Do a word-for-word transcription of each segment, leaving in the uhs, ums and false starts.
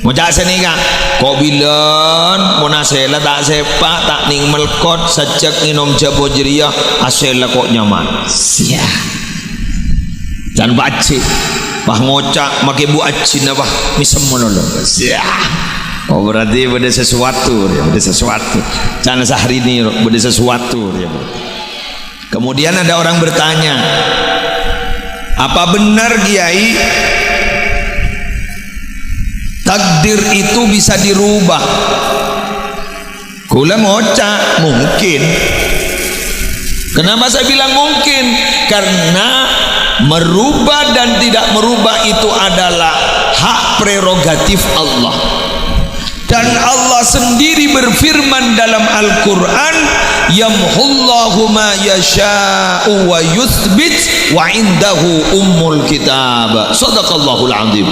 Ngoca' sanèka, "Ko' bilân, mon asèlla ta' sèpa', ta' nèng melkot, sajjhâk ngènom jhâbâ jârèya, asèlla ko' nyaman." Sia. Can Pak Haji, pas ngoca' makè Bu Haji napa, mèsem malolo. Sia. Oh, berarti bâdâ sesuatu, ya, bâdâ sesuatu. Can Syahrini, bâdâ sesuatu, ya. Kemudian ada orang bertanya, "Apa benar, Kiai, takdir itu bisa dirubah?" Kaulâ ngoca', mungkin. Kenapa saya bilang mungkin? Karena merubah dan tidak merubah itu adalah hak prerogatif Allah. Dan Allah sendiri berfirman dalam Al-Quran, "Yamhullahu ma yasha'u wa yuthbit wa indahu ummul kitab." Sadaqallahul azim.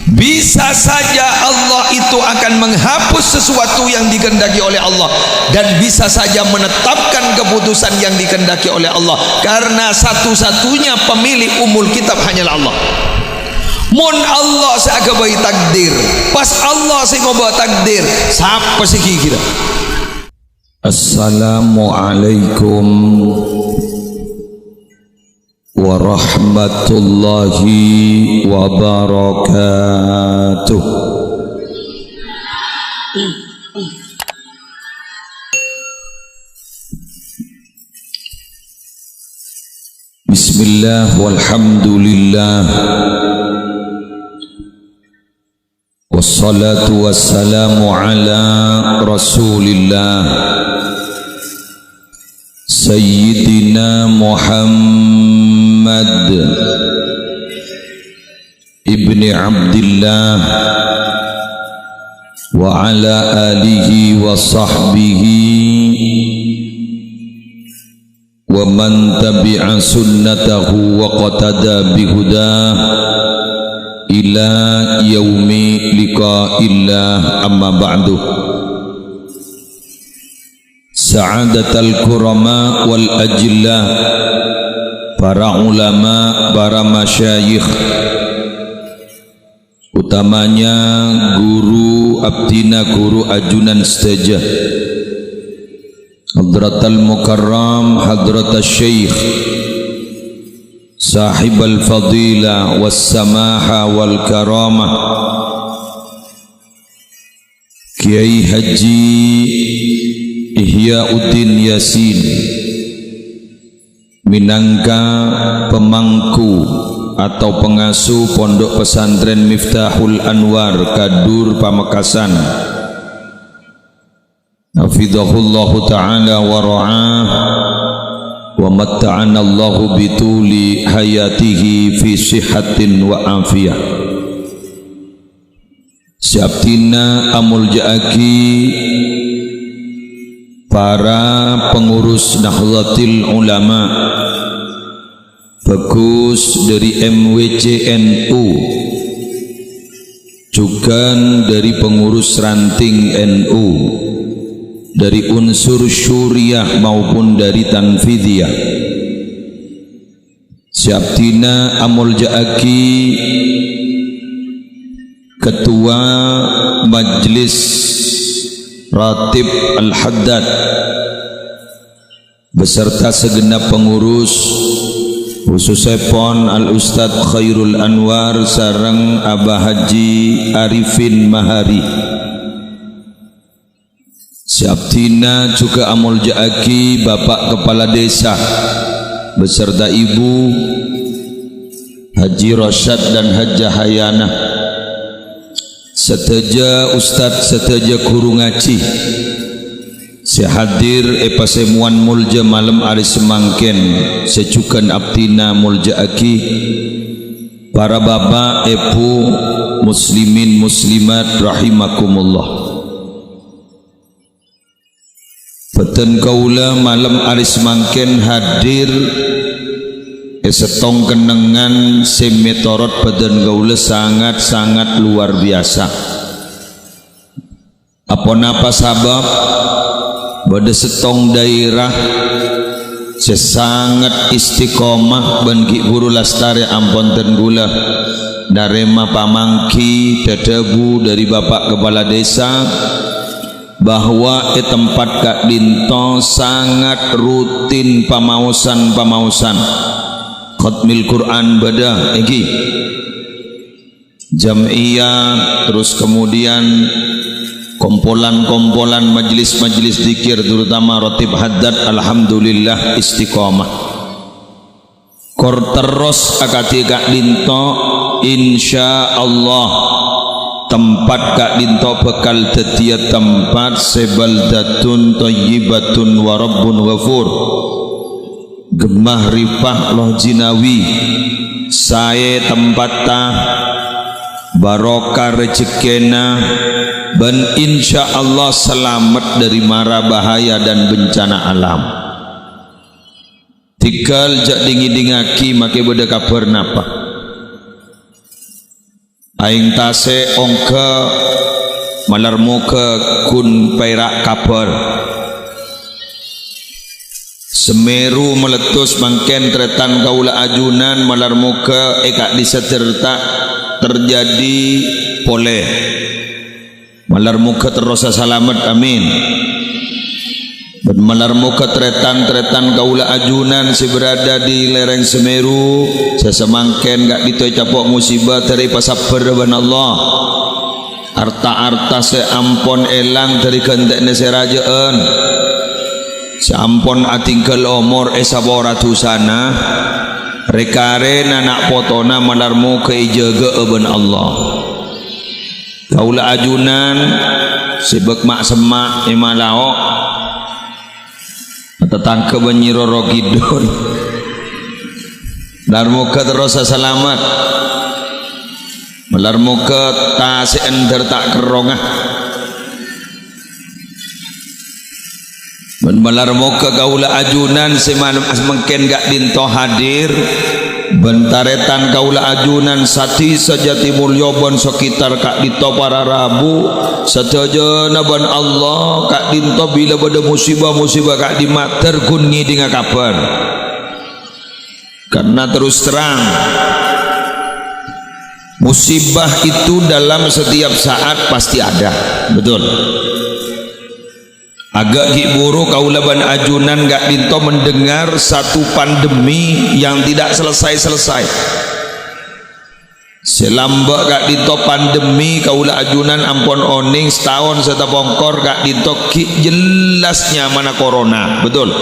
Bisa saja Allah itu akan menghapus sesuatu yang dikehendaki oleh Allah, dan bisa saja menetapkan keputusan yang dikehendaki oleh Allah, karena satu-satunya pemilik umul kitab hanyalah Allah. Mon Allah sè aghâbây takdir, pas Allah sè ngobâ takdir, sapa sè ghighirâ? Assalamualaikum warahmatullahi wabarakatuh. Bismillah, walhamdulillah. Wassalatu wassalamu ala Rasulillah, Sayyidina Muhammad ibni Abdillah, wa ala alihi wa sahbihi wa man tabi'a sunnatahu waqtada bihudah ila yaumi liqa'illah, amma ba'du. Sa'adatal kurama wal ajilla, para ulama, para masyayikh, utamanya guru abdhina, guru ajunan sadhâjâ. Hadratal Mukarram, Hadratas Syekh Sahibal Fadilah was Samaha wal Karamah, Kiai Haji Ihyauddin Yasin, minangka pemangku atau pengasuh Pondok Pesantren Miftahul Anwar, Kadur, Pamekasan. Hafizahullahu ta'ala wa ra'ah, wa matta'anallahu bituli hayatihi fi sihhatin wa afiyah. Sè abdhina amolja'aghi para pengurus Nahdlatul Ulama, bhâghus dhâri M W C N U, jhughân dhâri pengurus ranting N U, dhâri unsur syuriyah maupun dhâri tanfidiyah. Sè abdhina amolja'aghi Ketua Majelis Ratib Al-Haddad beserta segenap pengurus, khususèpon Al Ustadz Khairul Anwar sareng Abah Haji Arifin Mahari. Sè abdhina jhughân amolja'aghi Bapak Kepala Desa beserta Ibu Haji Rosyad dan Hajjah Hayanah, sadhâjâ ustad, sadhâjâ ghuru ngajhi sè hadir è pasemowan molja malem arè samangkèn, sè jhughân abdhina molja'aghi para bapak, èbhu, muslimin, muslimat rahimakumullah. Bhâdhân kaulâ malem arè samangkèn hadir è sèttong kennengngan sè mètorot bhâdhân kaulâ sangat-sangat luar biasa. Aponapa sabâb? Bâdâ sèttong dhaèra sè sanget istiqomah bân ghi' bhuru lastarè ampon dhân kaulâ. narèma pamangghi dhâdhâbu dhâri Bapak Kepala Desa bahwa è tempat ka'dinto sangat rutin pamaosan-pamaosan khatmil Quran bâdâ, èngghi. Jam'iyah, terus kemudian kompolan-kompolan majelis-majelis dzikir, terutama Ratib Haddad, alhamdulillah, istiqomah. Kor terros akadhi ka'dinto, insyaallah, tempat ka'dinto bhâkal dhâddhiyâ tempat sè baldatun thayyibatun wa rabbun ghafur. Gemma rifah loh jinawi, saè tempatta, barokah rejekkèna, bân insyaallah salamet dhâri mara bahaya dan bencana alam. Tèngghâl jhâ' ding-ngèdingngaghi makè bâdâ kabhâr napa. Aèng tasè' ongghâ, malar moghâ ghun pèra' kabhâr. Semeru meletus mangkèn tarètan kaulâ ajunan, malar moghâ è ka'dhissa' ta' terjadi polè. Malar moghâ terrosa salamet, amin. Bân malar moghâ tarètan-tarètan kaulâ ajunan sè berada di lereng Semeru, sè samangkèn ka'dinto ècapo' musiba, dhâri pasabbhâr bân Allah. Arta-arta sè ampon èlang dhâri ghântè'na sè rajâ'ân, sè ampon atèngghâl omor èsapora dhusana, rè-karèna na' potona malar moghâ èjâgâ'â bân Allah. Kaulâ ajunan sè bâk ma'-semma' è Malao, tatangghâ bân Nyi Roro Kidul. Malar moghâ terrosa salamet. Malar moghâ tasè' endher ta' kerrongnga. Bân malar moghâ kaulâ ajunan sè man-, mangkèn ka'dinto hadir, bân tarètan kaulâ ajunan sadhisa Jatimulyo bân sekitar ka'dinto para rabu, sadhâjâna bân Allah ka'dinto bilâ bâdâ musiba-musiba ka'dimma ter ghun ngèdingngaghi kabhâr. Karena terus terang, musibah itu dalam setiap saat pasti ada. Betul. Aghâ' ghi' bhuru kaulâ bân ajunan ka'dinto mendengar satu pandemi yang tidak selesai-selesai. Sè lambâ' ka'dinto pandemi, kaulâ ajunan ampon onèng sataon sè tapongkor ka'dinto ghi' jelas nyamana corona. Betul.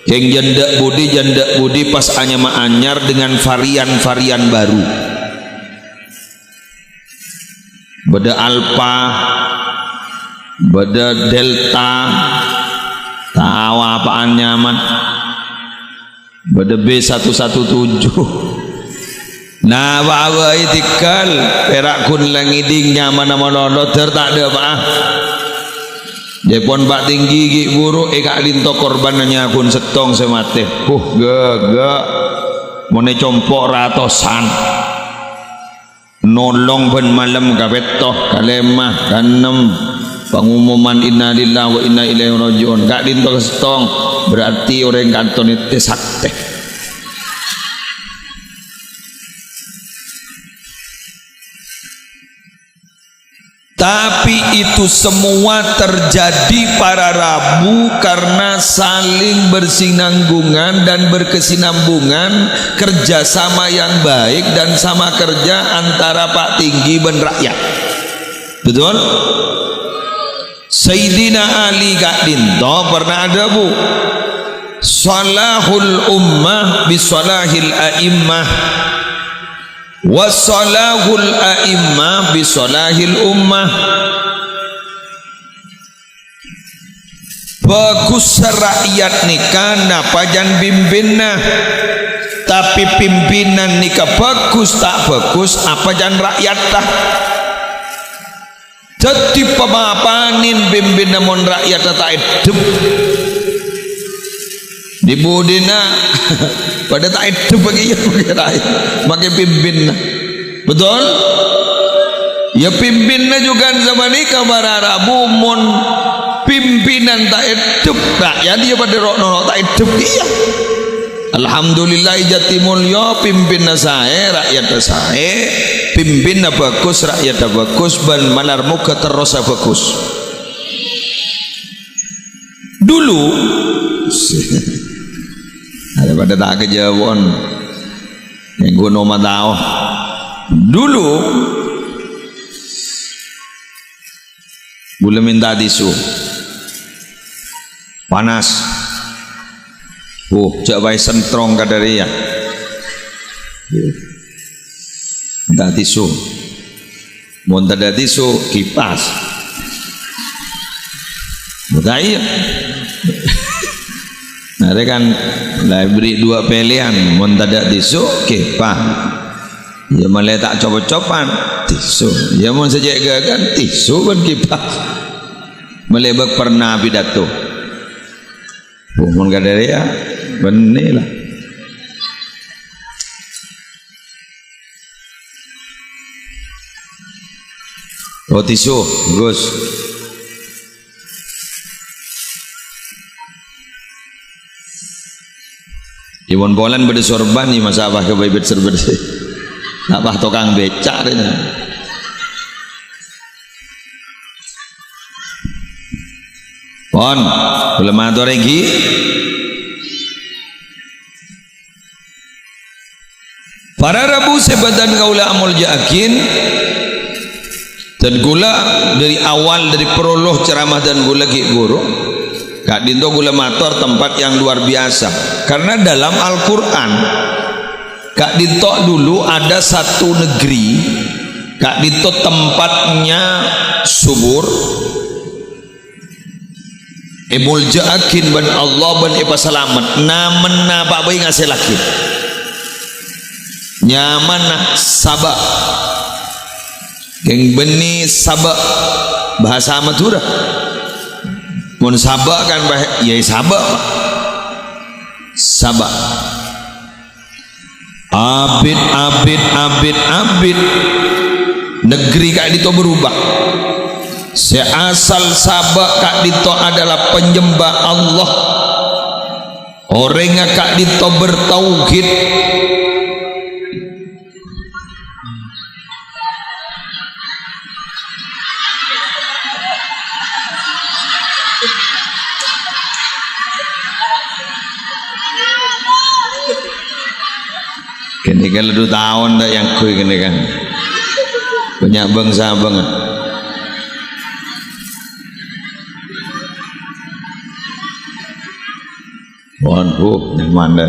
Kèng jhâ' dâ' budi, jhâ' dâ' budi pas anyama anyar dengan varian-varian baru. Bâdâ Alpha, bâdâ Delta, tao apa'an nyamana. Bâdâ B satu satu tujuh. Nah, wa-, wa-, tèngghâl, pèra' ghun la ngèding nyamana malolo, dhâr ta' dâpa'a. Dhâpon Pa' Tèngghi ghi' bhuru è ka'dinto korban nyaghun sèttong sè matè. Huh, ghâghâ'. Mon ècompo' ratosan. Nolong bân malem kapètto, kalèma, kaennem. Pangumuman innalillahi wa inna ilaihi raji'un. Ka'dinto ka sèttong, berarti orèng kanto nètè saktè. Tapi itu semua terjadi para rabu karena saling bersinanggungan dan berkesinambungan, kerjasama yang baik dan sama kerja antara Pa' Tèngghi bân rakyat. Betul? Sayyidina Ali ka'dinto pernah adhâbu, "Salahul ummah bi salahil a'immah." Wa salahul a'immah bi salahil ummah. Bhâghussa ra'yat nèka napa jhân pimpinna. Tapè pimpinan nèka bhâghus ta' bhâghus, apa jhân ra'yatta. Dhâddhi, pamapanè pimpinna mon ra'yatta ta' èddhep. Di budina padâ ta' èddhep, makè iyâ, makè ra'yat, makè pimpinna. Betul? Iyâ, pimpinna jhughân sapanèka para rabu, mon pimpinan ta' èddhep, ra'yat iyâ padâ ro'-, noro' ta' èddhep, iyâ. Alhamdulillah, è Jatimulyo, pimpinna saè, ra'yadda saè, pimpinna bhâghus, ra'yadda bhâghus, bân malar moghâ terrosa bhâghus. Dulu, arè padâ ta' kajâwâ'ân, èngghuno matao. Dulu, ghulâ mènta tisu. Panas. Uh, jhâ' bhâi sentrong kadhâriyâ. Mènta tisu. Mon tadâ' tisu, kipas. Bukan iyâ. Nah, arè kan la èberri' dua pèlèyan. Mon tadâ' tisu, kipas. Iyâ, malè ta' cop-copan, tisu. Iyâ, mon sè cè' ghâghân, tisu bân kipas. Malè bâk pernah pidato. Oh, mon kadhâriyâ, bânnè la. Oh, tisu, Gus. È mon polana bâdâ sorban, iyâ, masa' apa ka bibit sorban? Apa tokang beca' rèya? Pon, ghulâ mator èngghi. Para rabu sè bâdhân kaulâ amoljâ'aghin, dân ghulâ dâri awal, dâri prolog ceramah dân ghulâ ghi' bhuru, ka'dinto ghulâ mator tempat yang luar biasa. Karena dalam Al-Qur'an, ka'dinto dulu ada satu negeri, ka'dinto tempatnya subur, èmoljâ'aghin bân Allah bân èpasalamet, namenna pa' bhâi ngasèllaghi. Nyamana Saba. Kèng bânnè Saba, bhâsa Madhurâ. Mon Saba kan bhâi, iyâ Saba. Saba. Abit, abit, abit, abit. Negeri ka'dinto berubah. Sè asal Saba ka'dinto adalah penyembah Allah. Orèngnga ka'dinto bertauhid. Kènè' kan la du taon ta' èyangghuy kènè' kan. Bânnya' bâng-sabâng. Pon, Bu, nyaman dâ.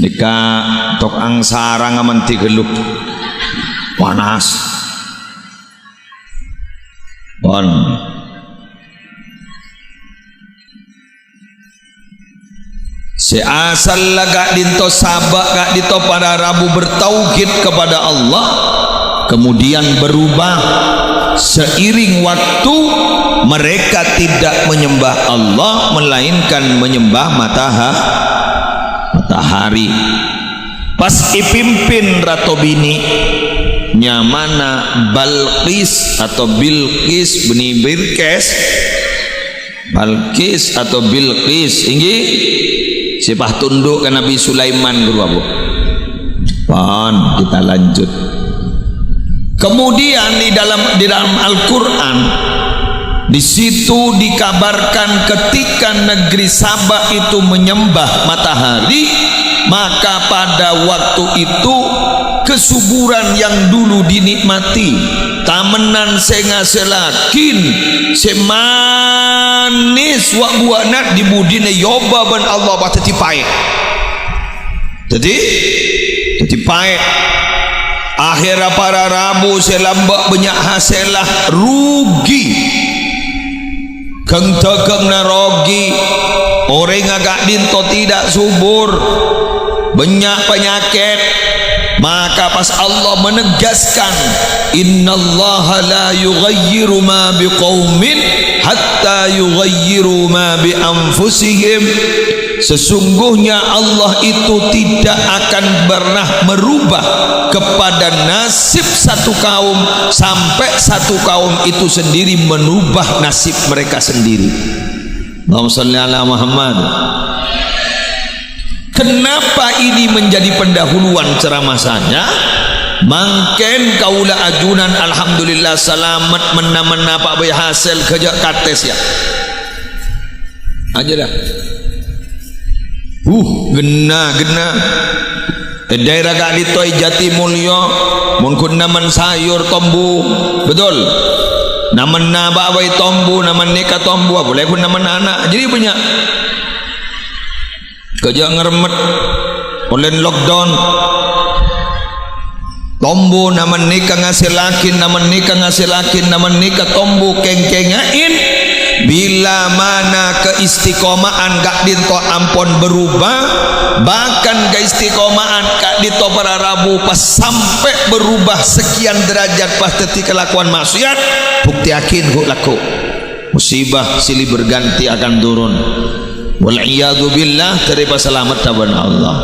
Nèka tokang sarang amandhi ghâllu. Panas. Pon. Sè asalla ka'dinto Saba, ka'dinto para rabu bertauhid kepada Allah, kemudian berubah. Seiring waktu, mereka tidak menyembah Allah, melainkan menyembah mataha-, matahari. Pas èpimpin rato binè', nyamana Balqis atau Bilqis, bânnè Birkes, Balqis atau Bilqis, èngghi? Sè pas tunduk ka Nabi Sulaiman, ghuru, Bu. Pon, kita lanjut. Kemudian di dalam, di dalam Al-Quran, di situ dikabarkan ketika negeri Saba itu menyembah matahari, maka pada waktu itu kesuburan yang dulu dinikmati, tamennan sè ngasèllaghin, sè manis wa'-buwa'na, dhi-budhina èobâ bân Allah pas dhâddhi paè'. Dhâddhi, dhâddhi paè'. Akhèrra para rabu sè lambâ' bânnya' hasèlla rugi. Ghâng-dhâghângnga rogi, orèngnga ka'dinto tidak subur, bânnya' panyakèt. Maka pas Allah menegaskan, "Innallaha la yughayyiru ma biqaumin hatta yughayyiru ma bi anfusihim." Sesungguhnya Allah itu tidak akan pernah merubah kepada nasib satu kaum sampai satu kaum itu sendiri merubah nasib mereka sendiri. Allahumma shalli ala Muhammad. Kenapa ini menjadi pendahuluan ceramah saya? Mangkèn kaulâ ajunan, alhamdulillah, salamet, men-, men-, apa bhâi hasèl, ghâjâ' katès, ya. Aja dah. Uh, ghenna, ghenna. È daerah ka'dinto è Jatimulyo, mon ghun namen sayur tombu, betul? Namen napa bhâi tombu, namen nèka tombu, apolè ghun namen ana', jadi bânnya'. Ghâjâ' ngaremmet, polè lockdown. Tombu namen nèka ngasèllaghi, namen nèka ngasèllaghi, namen nèka tombu kèng-kènga'è. Bilamana keistiqomahan ka'dinto ampon berubah, bahkan keistiqomahan ka'dinto para rabu pas sampè' berubah sekian derajat pas dhâddhi kalakowan maksiat, buktèyaghi ghu' lagghu'. Musibah silih berganti akan turun. Wal iyadzu billah, dhâri pasalamedhâ bân Allah.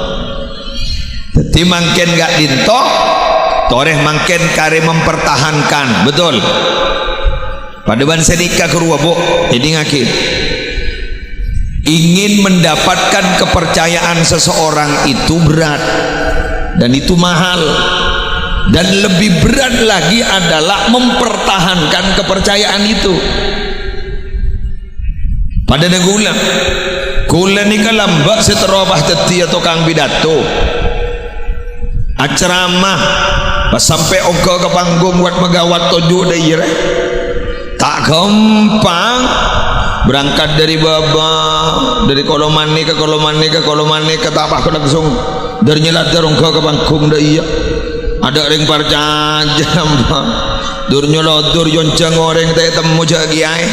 Dhâddhi mangkèn ka'dinto, torè mangkèn karè mempertahankan, betul? Padâ bân sè nèka ghâruwa, Bu', èdingngaghi. Ingin mendapatkan kepercayaan seseorang itu berat dan itu mahal. Dan lebih berat lagi adalah mempertahankan kepercayaan itu. Padâ neng ghulâ. Ghulâ nèka lambâ' sè terro pas dhâddhiyâ tokang pidato. Aceramah, pas sampè' ongghâ ka panggung, wat magawat toju' dâ' iyâ rè. Ta' ghâmpang. Berangkat dâri bâbâ, dâri koloman nèka, koloman nèka, koloman nèka, ta' pas langsung dâr-nyèladâr ongghâ ka panggung dâ' iyâ. Adâ' rèng parcajâ, Pak. Dur-nyolodur yonjhâng orèng ta' ètemmo jâ' kèyaè.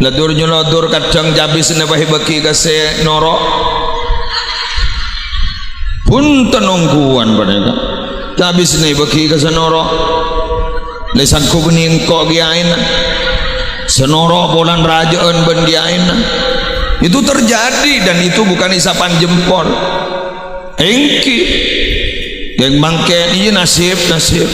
Ladur nyolodur kadhâng cabisna pas èbâghi ka sè noro'. Bhunten ongghuwân panèka. Cabisna èbâghi ka sè noro'. Lè sangghu bânnè engko' kèyaèna. Sè noro' polana rajâ'ân bân kèyaèna. Itu terjadi dan itu bukan isapan jempol. Èngghi. Kèng mangkèn, iyâ, nasib, nasib.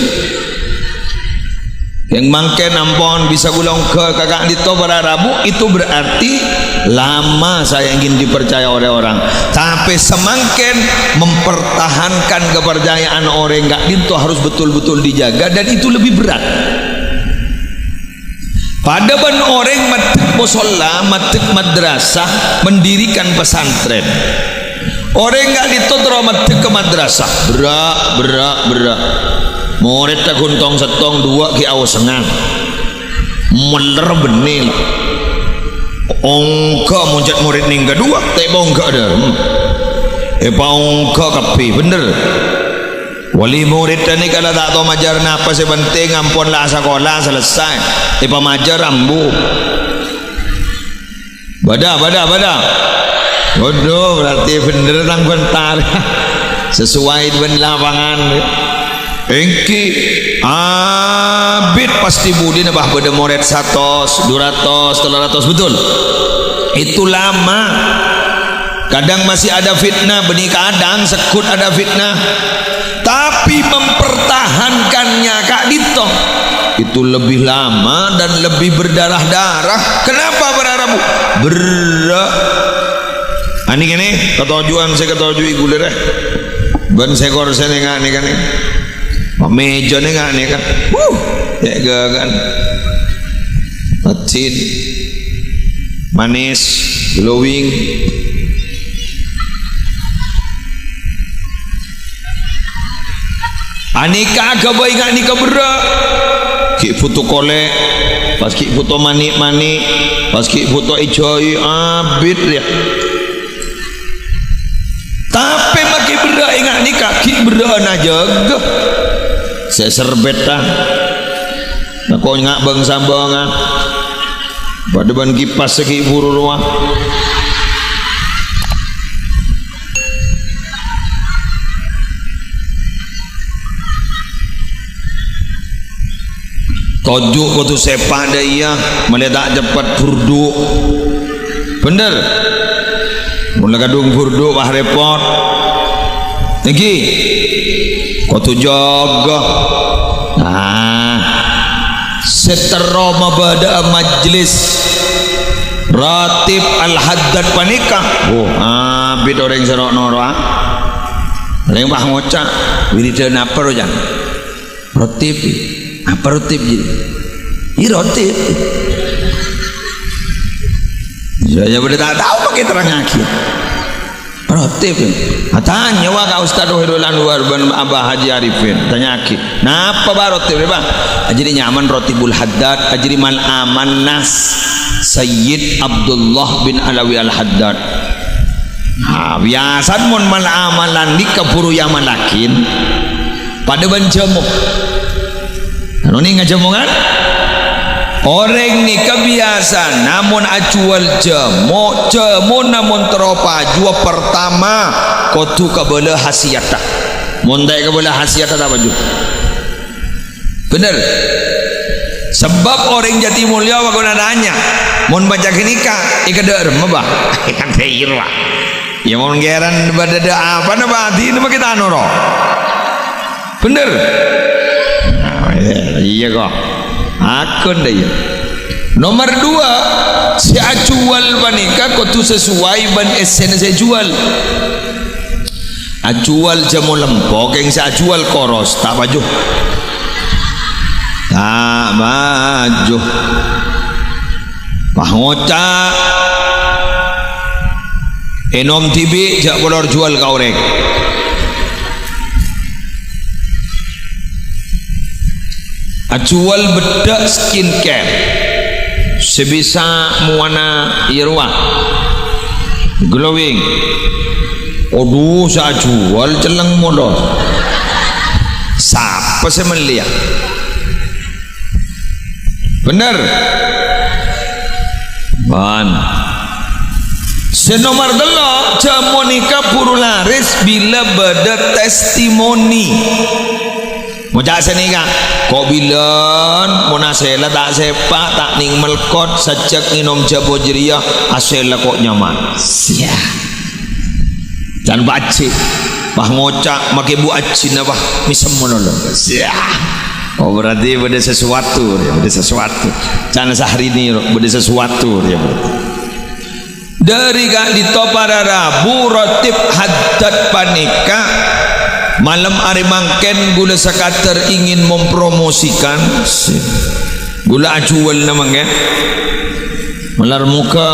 Kèng mangkèn ampon bisa ghulâ ongghâ ka ka'dinto para rabu, itu berarti lama saya ingin dipercaya oleh orang. Tapè samangkèn mempertahankan kepercayaan orèng ka'dinto harus betul-betul dijaga dan itu lebih berat. Padâ bân orèng maddhek mosolla, maddhek madrasah, mendirikan pesantren. Orèng ka'dinto terro maddhek ka madrasah. Berrâ', berrâ', berrâ'. Morèdda ghun tong-settong, duwâ' ghi' aosengan. Mèller bânnè la. Ongghâ mon jhât morèd nèng kaduwâ, ta' èpaongghâ dârem. Èpaongghâ kabbhi, bhender. Wali morèdda nèka la ta' tao majâr napa, sè pentèng ampon la asakola selesai. Èpamajâr ambu. Bâdâ, bâdâ, bâdâ. Waduh, berarti bhender tang bântar. Sesuai bân lapangan. Èngghi, abit pastè budina, bâh, bâdâ morèd satos, dua ratos, tello ratos, betul? Itu lama. Kadang masih ada fitnah, bânnè kadang segghut ada fitnah. Tapi mempertahankannya ka'dinto, itu lebih lama dan lebih berdarah-darah. Kenapa para rabu? Berrâ'. Anè kènè, katoju'ân sè katoju'i ghulâ rè. Bân sèkor sè nènga' nèka nè. Mèjâ nènga' nèka. Wuh, cè' ghâghâ'ân. Masjid. Manis, glowing. Anèka aghâbây nga' nèka berrâ'. Ghi' bhuto kolè', pas ghi' bhuto manè'-manè', pas ghi' bhuto èjhâi abit, yâ. Tapè maskè berrâ' è nga' nèka, ghi' berrâ'ân ajâgâ. Sè serbètta. Nako nga' bâng-sambângnga. Padâ bân kipas sè ghi' buru rowa. Toju' kodhu sèpa' dâ' iyâ, malè ta' ceppet burdu'. Bhender? Mon la kadhung burdu', wah, rèpot. Èngghi? Kodhu jâgâ. Nah, sè terro mabâdâ'â majlis Ratib Al-Haddad panèka, oh, abit orèng sè ro'-noro'a. Orèng pas ngoca', "Wiridan apa, ro, Jang?" "Ratib." "Apa ratib, Ji?" "Iyâ, ratib." Ya, ya, bâdâ ta' tao, pakai terrangaghi. Ratib. Atanya wa ka Ustaz Khairul Anwar bân Abah Haji Arifin. Tanya'aghi. Napa, Bâ, ratib, Bâ? Ajâriyâ nyamana Ratibul Haddad, ajâriyâ mal-amal nas Sayyid Abdullah bin Alawi Al-Haddad. Nah, biyasana mon mal-amalan nèka buru èamallaghi, padâ bân jhâmo. Anu nèng jhâmo, kan? Orèng nèka biyasana mon ajhuwâl jhâmo, jhâmona mon terro pajhuwâ partama kodhu kabâlâ hasiyadhâ. Mon ta' kabâlâ hasiyadhâ, ta' pajhu. Bhender. Sabâb orèng Jatimulya bâkal atanya, "Mon maca ghânèka, èkadâ' remma, Bâ?" Iyâ, Bâ. Iyâ, mon kèran bâdâ dâ' apa, napa adina ma' kita noro'? Bhender. Nah, iyâ, iyâ, kok. Akon dâ' iyâ. Nomer duwâ', sè ajhuwâl panèka kodhu sesuai bân essèna sè èjhuwâl. Ajhuwâl jhâmo lempo, kèng sè ajhuwâl koros, ta' pajhu. Ta' pajhu. Pas ngoca', ènom dhibi', jhâ' polor jhuwâl ka orèng. Ajhuwâl beddhâ' skincare sè bisa mowana iyâ rowa glowing. Adhu, sè ajhuwâl cellèng molor. Sapa sè mellèya? Bhender. Bân. Sè nomer tello', jhâmo nèka buru laris bilâ bâdâ testimoni. Ngoca' sanèka, "Ko' bilân, mon asèlla ta' sèpa', ta' nèng melkot, sajjhâk ngènom jhâmo jârèya, asèlla ko' nyaman." Siya. Can bâjhi, pas ngoca', "Makè bu ajjhina, pas mèsem malolo." Siya. Oh, berarti bâdâ sesuatu, ya, bâdâ sesuatu. Can Syahrini, bâdâ sesuatu, ya, berarti. Dâri ka'dinto para rabu, Ratib Haddad panèka, malem arè mangkèn ghulâ sakadâr ingin mempromosikan, ghulâ ajhuwâlna mangkèn. Malar moghâ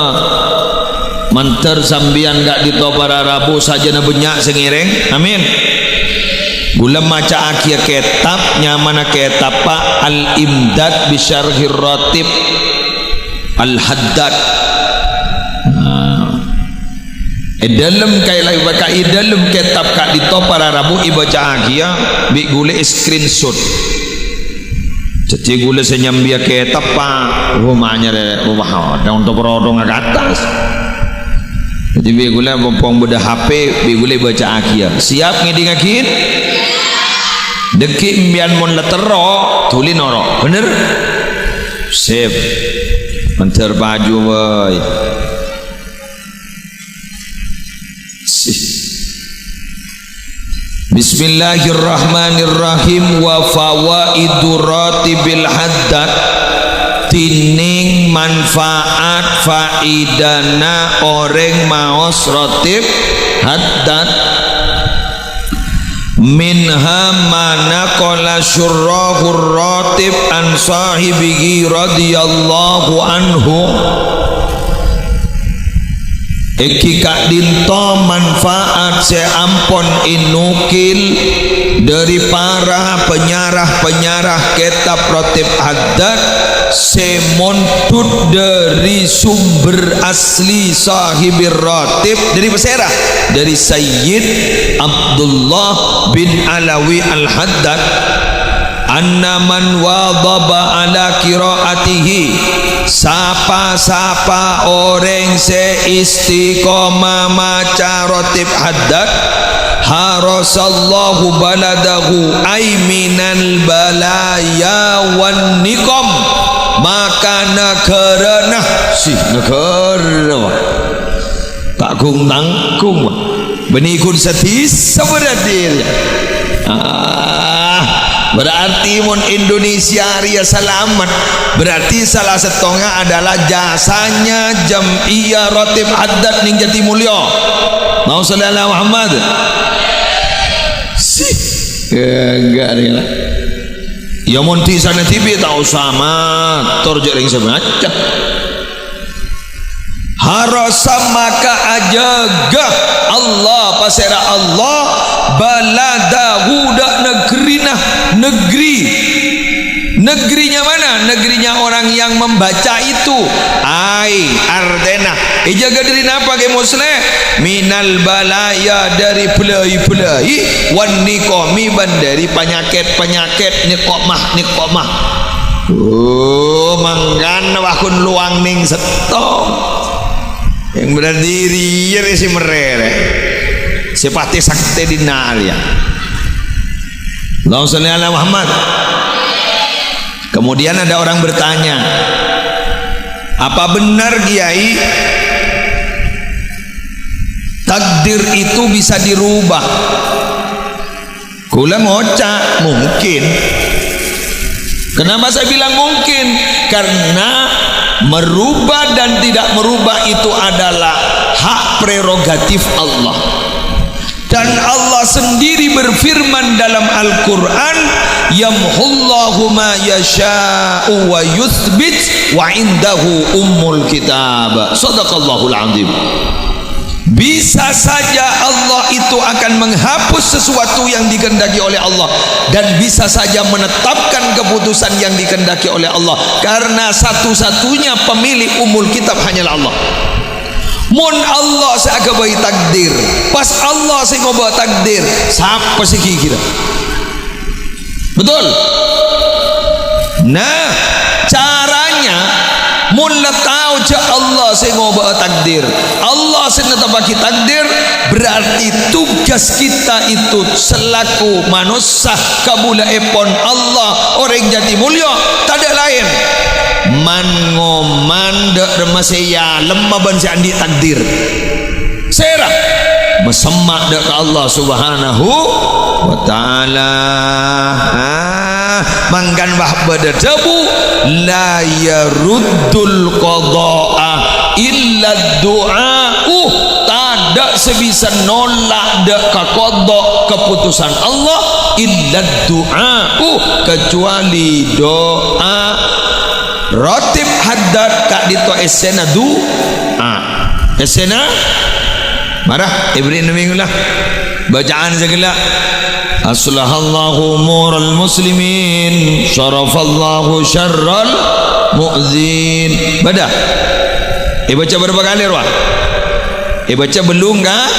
mandhâr sampèyan ka'dinto para rabu sajâna bânnya' sè ngèrèng. Amin. Ghulâ maca'aghiyâ kètab, nyamana kètab, Pak, Al-Imdad bi Syarhir Ratib. Al-Haddad. Nah. È dâlem kaè-, kaè dâlem kètab ka'dinto para rabu èbâca'aghiyâ bi' ghulâ è-screenshot. Dhâddhi ghulâ sè nyambiyâ kètab, Pak, oh, manyarè, wah, dong to-, rodong ka attas. Dhâddhi bi' ghulâ pompong bâdâ H P, bi' ghulâ èbâca'aghiyâ. Siap ngèdingngaghi? Dhâggi' empèyan mon la terro, dhuli noro'. Bhender? Sip. Mandhâr paju, woi. Sih. Bismillahirrahmanirrahim. Wa fawaidu ratibil haddad. Dhinèng manfaat faidana orèng maos ratib haddad. Minha ma naqala syurrahur ratib an sahibihi radhiyallahu anhu. Èngghi ka'dinto manfaat sè ampon ènukil dâri para panyarah-panyarah kètab Ratib Haddad sè mondhut dâri sombher asli Sahibir Ratib, dâri pasèra? Dâri Sayyid Abdullah bin Alawi Al-Haddad. Anna man wadhaba ala qiraatihi, sapa-sapa orèng sè istiqomah maca Ratib Haddad, harasallahu baladahu ay minal balaya wan niqam, maka naghârâna, sih, naghârâ, Pak. Ta' gung-tanggung, Pak. Bânnè ghun sadhisa berarti, ya. Ah, Berarti mon Indonesia rèya salamet, berarti salah sèttongnga adalah jasanya Jam'iyah Ratib Haddad neng Jatimulyo. Allahumma sholli ala Muhammad. Sih, enggak rèya. Ya mon dhisana dhibi' ta' osa mator jhâ' rèng samaca. Harasa maka ajâgâ Allah, pasèra Allah, baladahu, dâ' neggerina, negeri. Negerinya mana? Negerinya orang yang membaca itu. Ai, artèna, èjâgâ dâri napa, Kè Musleh? Minal balaya, dâri bâlâi-bâlâi, wan niqami, bân dâri panyakèt-panyakèt, niqamah-niqamah. Oh, mangkana wakon luwang neng sèttong. Yang berarti rèya rè sè merrè, sè patè saktè dinna' rèya. Allahumma sholli ala Muhammad. Kemudian ada orang bertanya, "Apa benar, Kiai, takdir itu bisa dirubah?" Kaulâ ngoca', mungkin. Kenapa saya bilang mungkin? Karena merubah dan tidak merubah itu adalah hak prerogatif Allah. Dan Allah sendiri berfirman dalam Al-Quran, "Yamhullahu ma yasha'u wa yuthbit wa indahu ummul kitab." Sadaqallahul azim. Bisa saja Allah itu akan menghapus sesuatu yang dikehendaki oleh Allah, dan bisa saja menetapkan keputusan yang dikehendaki oleh Allah, karena satu-satunya pemilik umul kitab hanyalah Allah. Mon Allah sè aghâbây takdir, pas Allah sè ngobâ takdir, sapa sè ghighirâ? Betul? Nah, caranya, mon la tao jâ' Allah sè ngobâ'â takdir, Allah sè netteppaghi takdir, berarti tugas kita itu selaku manossa kabulâèpon Allah, orèng Jatimulyo, tadâ' laèn. Man-ngoman dâ' remma sè èalemma bân sè andi' takdir. Sèra? Masemma' dâ' ka Allah Subhanahu wa Ta'ala. Ah, mangkana bâdâ dhâbu, "La yaruddul qadha'a illa du'a'u." Tadâ' sè bisa nolak dâ' ka qadha, keputusan Allah, illa du'a'u, kecuali doa. Ratib Haddad ka'dinto essèna du'a. Essèna? Mara, èberri' nèng kaulâ. Bacaan sè ghellâ'. "Aslahallahu umural muslimin, syarafallahu syarral mu'zin." Bâdâ? Èbâca bârâmpa kalè, rowa? Èbâca bellung, ka?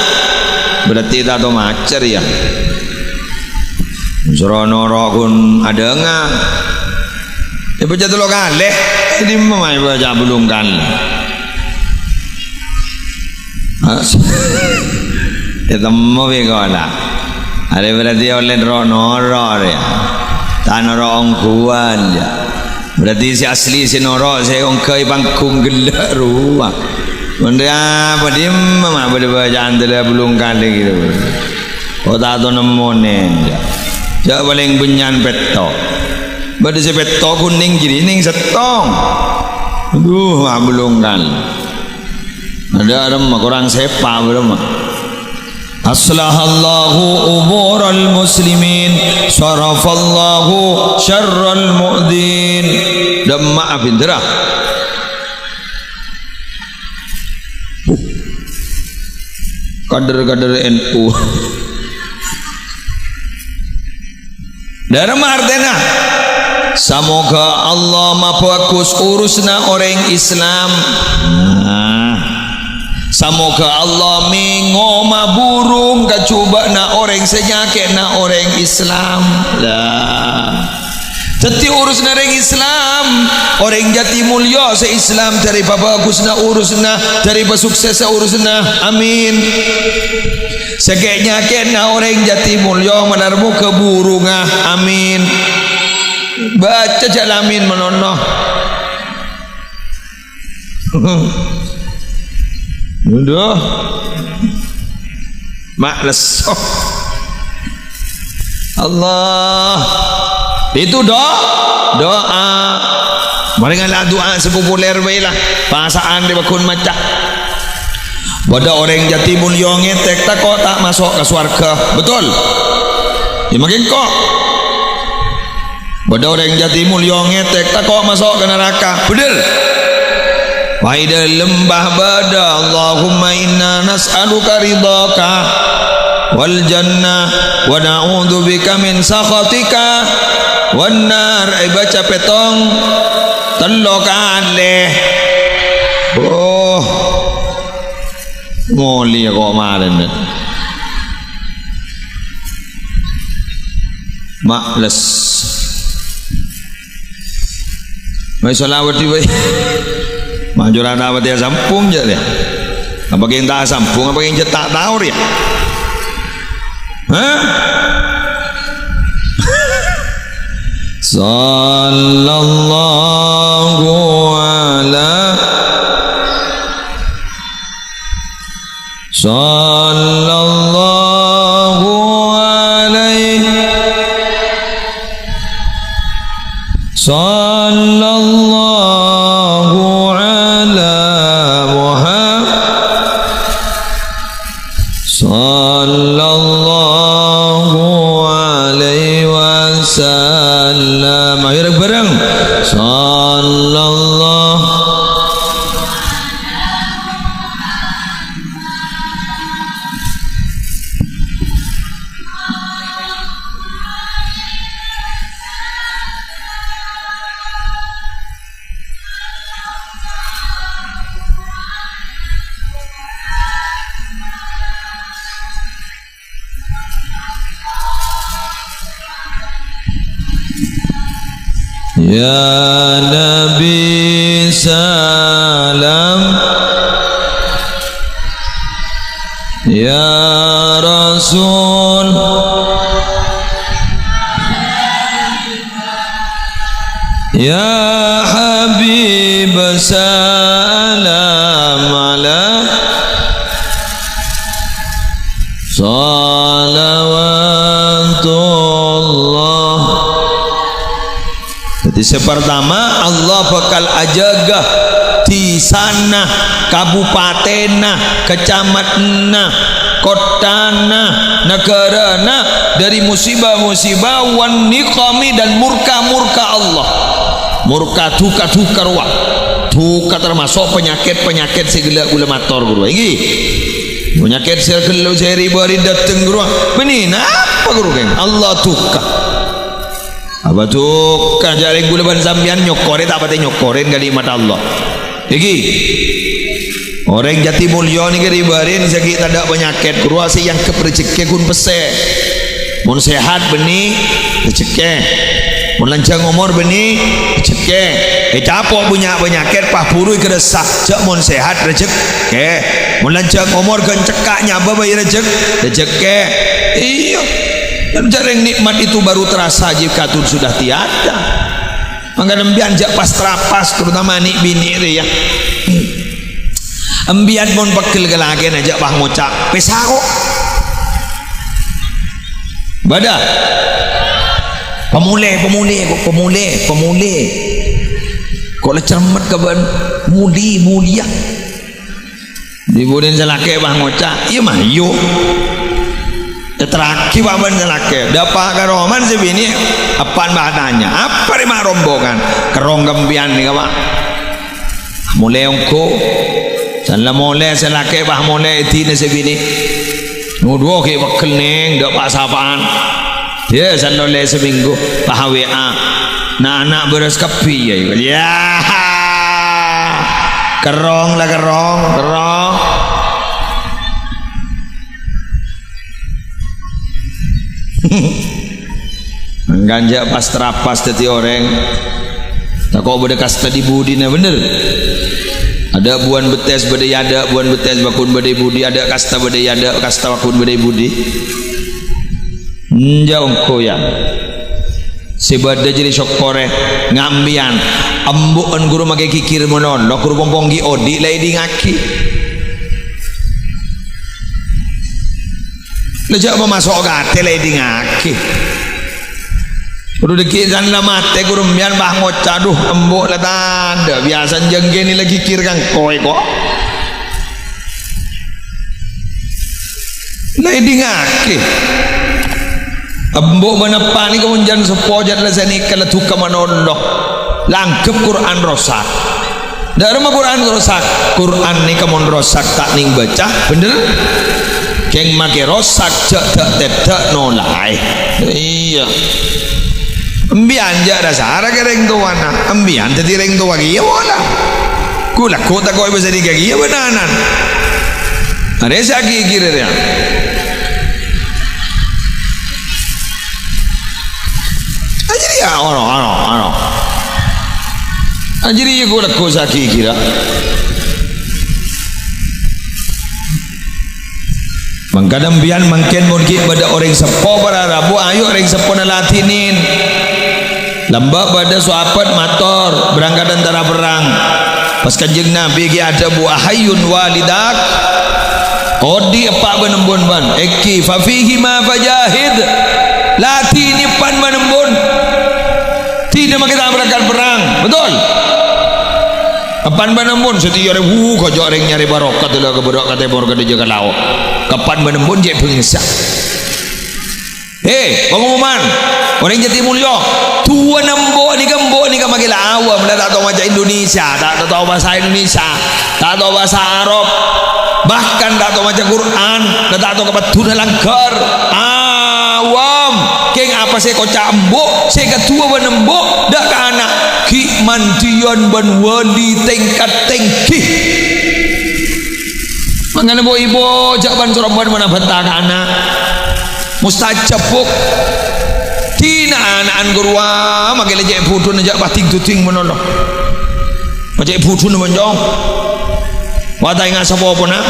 Berarti ta' tao maca, ya. Soro noro' ghun adhânga. Èbâca tello kalè. Dimma ma' èbâca bellung kalè? Ah, ètemmo bi' kaulâ. Arè berarti ollè ro-noro' rè. Ta' noro' ongghuwân, ya. Berarti sè asli sè noro' sè ongghâi panggung ghellâ' rowa. Mon rè apa dimma ma' bâdâ bâcaan tello bellung kalè gitu. Kok ta' tao nemmonè, ya. Jâ' palèng bânnya'an pètto'. Bâdâ sè pètto' kunèng jârèya nèng sèttong. Aduh, ma' bellung kalè. Adâ' remma korang sèpa' bârâmma. Aslahallahu umural muslimin, syarafallahu syarral mu'zin. Dâmma'a bhindhârâ. Uh. Kader-kader N U. Dâremma artèna, samoghâ Allah mabhâghus urusanna orèng Islam. Nah, samoghâ Allah mèngo maburung kajhubâ'na orèng sè nyakè'na orèng Islam. Lah. Dhâddhi urusanna orèng Islam, orèng Jatimulyo sè Islam, dâri pabhâghusna urusanna, dâri pasuksessa urusanna. Amin. Sè kè'-nyakè'na orèng Jatimulyo malar moghâ burungnga. Amin. Bâca jhâ' la amin manono. Aduh. Ma' lesso. Allah. Itu do-, doa. Marèngngala du'a sè populer bhâi la. Pasa'an dhi' bâghun maca. Bâdâ orèng jâti mulya ngètèk tako' ta' maso' ka sowarghâ. Betul? Yâ, mangkèn ko'. Bâdâ orèng jâti mulya ngètèk tako' maso' ka naraka. Bhender? Wa è dâlem bâdâ, "Allahumma inna nas'aluka ridhaka wal jannah, wa na'udzubika min sakhatika wan nar." Èbâca pètong, tello kalè. Oh. Molèya ko' marèn, Mat. Ma'les. Mai shalawat dhi, bhâi. Manjur ta' patè asambhung, jâ', yâ. Apa kèng ta' asambhung, apa kèng jâ' ta' tao, yâ? Hah? Sallallahu ala Sallallahu alaihi, sallallahu ala Muhammad, sallallahu alaihi wasallam. Ayo, bareng-bareng. Sallallahu Ya Nabi salam, ya Rasul, ya Habib salam ala Salawatullah. Jadi, sè partama, Allah bhâkal ajâgâ dhisana, kabupatènna, kacamattanna, kottana, naghârâna dâri musibah-musibah, wan niqami, dan murka-murka Allah. Murka, duka-duka rowa. Duka tamaso' panyakèt-panyakèt sè ghellâ' kaulâ mator, ghuru. Ènggi. Panyakèt sè ghellâ' sè ri-bâri dâteng, ghuru. Bânnè, napa, ghuru, kèng? Allah duka. Apa duka, jhâ' rèng kaulâ bân sampèyan nyokorè, ta' patè nyokorè nikmat Allah. Ènggi. Orèng jâti mulya nèka ri-bâri sè ghi' tadâ' panyakèt, ghuru, sè èangghep rejhekkè ghun pèssè. Mon sehat bânnè rejhekkè. Mon lanjhâng omor bânnè rejhekkè. Ècapo' bânnya' panyakèt, pas buru èkarassa. Jhâ' mon sehat rejhekkè. Mon lanjhâng omor ghân cekka' nyabâ bhâi rejhek-, rejhekkè. Iyâ. Jhâ' rèng nikmat itu baru terasa jika itu sudah tiada. Mangkana empèyan jhâ' pas-trapas, terutama nè'-binè' rèya. Empèyan mon pegghel ka lakèna jhâ' pas ngoca', "Pèsa ko'." Bâdâ. Pamolè, pamolè, ko' pamolè, pamolè. Ko' la cermet ka bâ'na, molè, molèya. Dhi-budhina sè lakè' pas ngoca', "Iyâ, mayu." Èterraghi pa' bân sè lakè'. Dâpa' ka romana sè binè', eppa'na pas atanya, "Apa rè ma' rombongan?" "Kerrong ka empèyan nèka, Pa'." Molè ongghu. San la molè sè lakè' pas molè èdina sè binè'. Ngodhuwâ ghi' pegghel, Nèng, dâ' pa'-sapa'an. Yâ, san la ollè samènggu, pas W A. Na'-ana' bârâs kabbhi, yâ. Yâ. Kerrong la kerrong, kerrong. Mangkana jhâ' pas-trapas dhâddhi orèng. Tako' bâdâ kasta dhi-budhina, bhender. Adâ' buwân bettès bâdâ è adâ', buwân bettès bâkun bâdâ è budi, adâ' kasta bâdâ è adâ', kasta bâkun bâdâ è budi. Enjâ' ongghu, yâ. Sè bâdâ jârèya sokkorè, nga' empèyan. Embu'en ghuru makè ghighir malolo, ghuru pong-pong ghi' odi' la èdingngaghi. La jhâ' pamaso' ka atè la èdingngaghi. Bâdâ dhâggi' san la matè, ghuru sampèyan pas ngoca', "Dhu, embu' la tadâ', biyasana jhângghâna la ghighir ka engko' è ko'." La èdingngaghi. Embu' bân eppa' nèka mon jân seppo jhât la sanèka la dhukka malolo. La anggep Qur'an rosak. Dâ'ramma Qur'an rosak? Qur'an nèka mon rosak ta' nèng bâca, bhender? Kèng makè rosak jhâ' dâ'-tèdâ' nolaè. Iyâ. Sampèyan jhâ' ra-sara ka rèng towana. Sampèyan dhâddhi rèng towa kèya pola. Ghulâ ghu' tako' bâsa dhika kèya bân ana'na. Arèya sè aghigghirâ rèya. Ajâriyâ, ano, ano, ano. Ajâriyâ ghulâ ghu' sè aghigghirâ. Mangkana sampèyan mangkèn mon ghi' bâdâ orèng seppo para rabu, ayo orèng seppona ladhinin. Lambâ' bâdâ sahabat mator, berangkat tentara perang. Pas Kanjeng Nabi ghi' adhâbu, "Ahayyun walidak?" Odi' eppa' bân embun bân. Èngghi, "Fa fihima fajahid." Ladhini eppa' bân embun. Dinah makè ta' berangkat perang. Betul? Eppa' bân embun, satèya rè, wuh, ghâjâ' rèng nyarè barokah, dâlâ ka bârâ' ka tèmor, ka dâjâ ka lao'. Eppa' bân embun cè' bângsa. He, pengumuman. Orèng jhâdhi molja. Duwâ embu' nèka, embu' nèka makè la awam, la ta' tao maca Indonesia, ta', ta' tao bhâsa Indonesia, ta' tao bhâsa Arab, bahkan ta' tao maca Qur'an, la ta' tao kapadduna langghâr. Awam. Kèng apa sè èkoca' embu', sè kaduwâ bân embu', dâ' ka ana', ghi' mandiyân bân wali tingkat tinggi. Mangkana bu-ibu jhâ' bân-sorobân manabbhâta ka ana'. Mustajab, Bu'. Dinah ana'na ghâruwa, makè la cè' bhudhuna jhâ' padding-dudding malolo. Cè' bhudhuna monjong. Wa ta' enga' sapopona,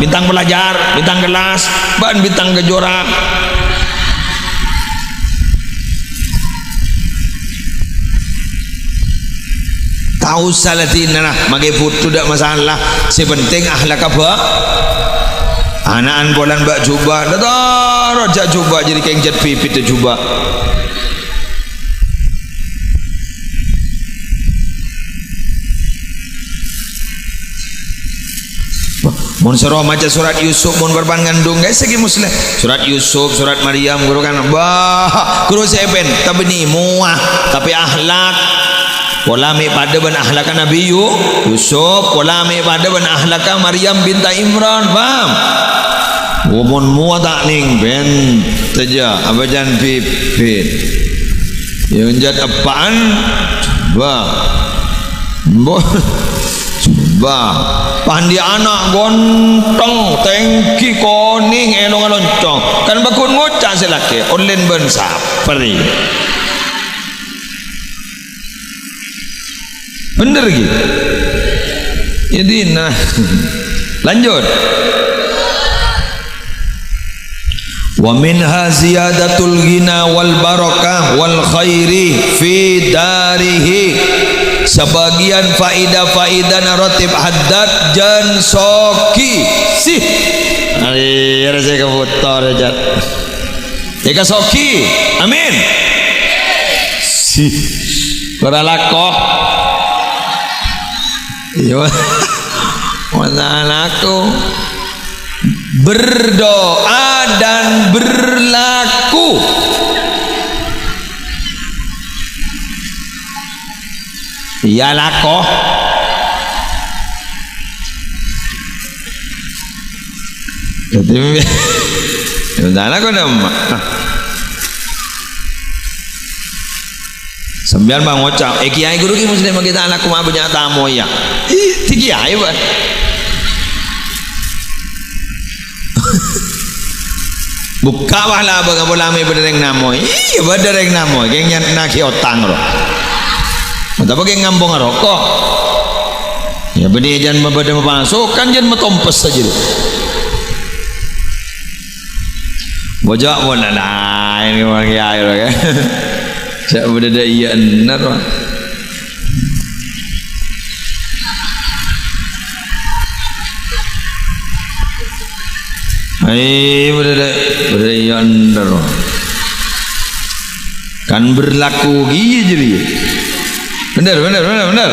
bintang pelajar, bintang kelas, bân bintang kejuaraan. Ta' osa la dinah, makè bhudhu ta' masalah. Sè penting akhlakka bâ-, ana'na polana bâ' jhubâ', la toro' jhâ' jhubâ' jârèya kèng jhât bibit jhubâ'. Mon soro maca surat Yusuf, mon parappa'na ngandung, guys, sè ghi' Muslim. Surat Yusuf, surat Maryam, ghuru kan, bah, ghuru sè pen, tapè nèmowa, tapè akhlak. Pola mè' padâ bân akhlakka Nabi Yu-, Yusuf, pola mè' padâ bân akhlakka Maryam binta Imran, paham? Mon mowa ta' nèng, ben, tèjâ, abâjân bibit. Yâ, jhât eppa'na, bah. Mbok, bah, pandi'na ghântèng, tèngghi, konèng, èlongnga loncong. Kan bâghun ngoca' sè lakè', ollèna bân sapa rè? Bhender, ghi? Yâ, dinah. Lanjut. "Wa minha ziyadatul ghina wal barakah wal khairi fi darihi." Sabâgiyân faèda-faèdana ratib haddad jân soghi. Sih. Arèya sè kabhuto, jhât. Èkasoghi. Amin. Sih. Ora lako. Iyâ. Ora lako. Berdoa dan berlaku. Iyâ, lako. Dhâddhi, sementara kok dâ' emma'. Sampèyan ma' ngoca', "Eh, kèyaè ghuru ghi' mestè ma' ghi' ta' laku ma' bânnya' tamoy, yâ." Ih, dhâddhi kèyaè, bâ. Bukka' wah labângnga pola mè' bâdâ rèng namoy. Iyâ, bâdâ rèng namoy. Kèng nyan-, naghi otang, ro. Tapè kèng ngampong roko'. Yâ, bânnè jân mabâdâ mapasukan, jân matompes sajâ, ro. Bojâ' mon laèn, Bang Yai, ro, kan. Cè' bâdâ dâ' iyâ enner, ro. Ai, bâdâ dâ', bâdâ iyâ enner, ro. Kan berlaku kèya jârèya. Bhender, bhender, bhender, bhender.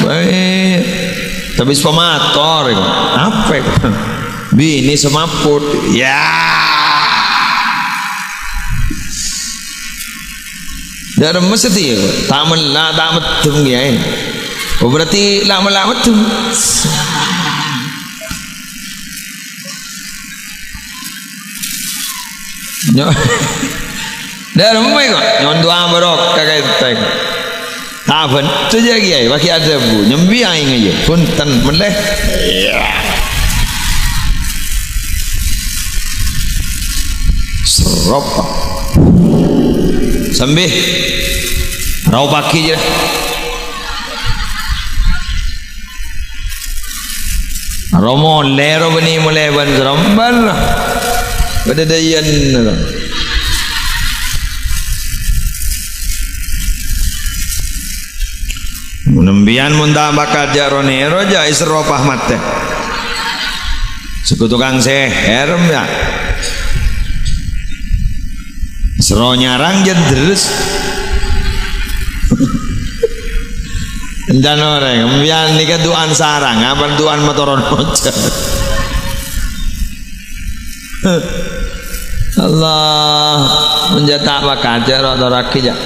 Baik. Tapè sepamator iku. Apa iku? Binè semaput. Ya. Dâ' remma satèya. Ta' mella', ta' meddhem kèya. Oh, berarti la mella' meddhem. Nyo-, dâ' remma kok, nyo'on du'a barokah ka ènto. Ta' bhender jâ' kèya, bâgi adhâbu, nyembi aèng aja, bhunten, mellè. Iyâ. Serop. Sambi. Raopaghi jâ'. Romo lèro bânnè molè bân seromban. Padâ dâ' iyân. Mon sampèyan mon ta' bakal jâ' ro-nèro jâ' èserro pas matè. Sèngko' tokang sèhèr, ya. Sèro nyarang jân terros. Èntan orèng, sampèyan nèka du'an sarang, apa du'an matoron ojan? Allah, mon jâ' ta' bakal jâ' ro-, toraghi jâ'.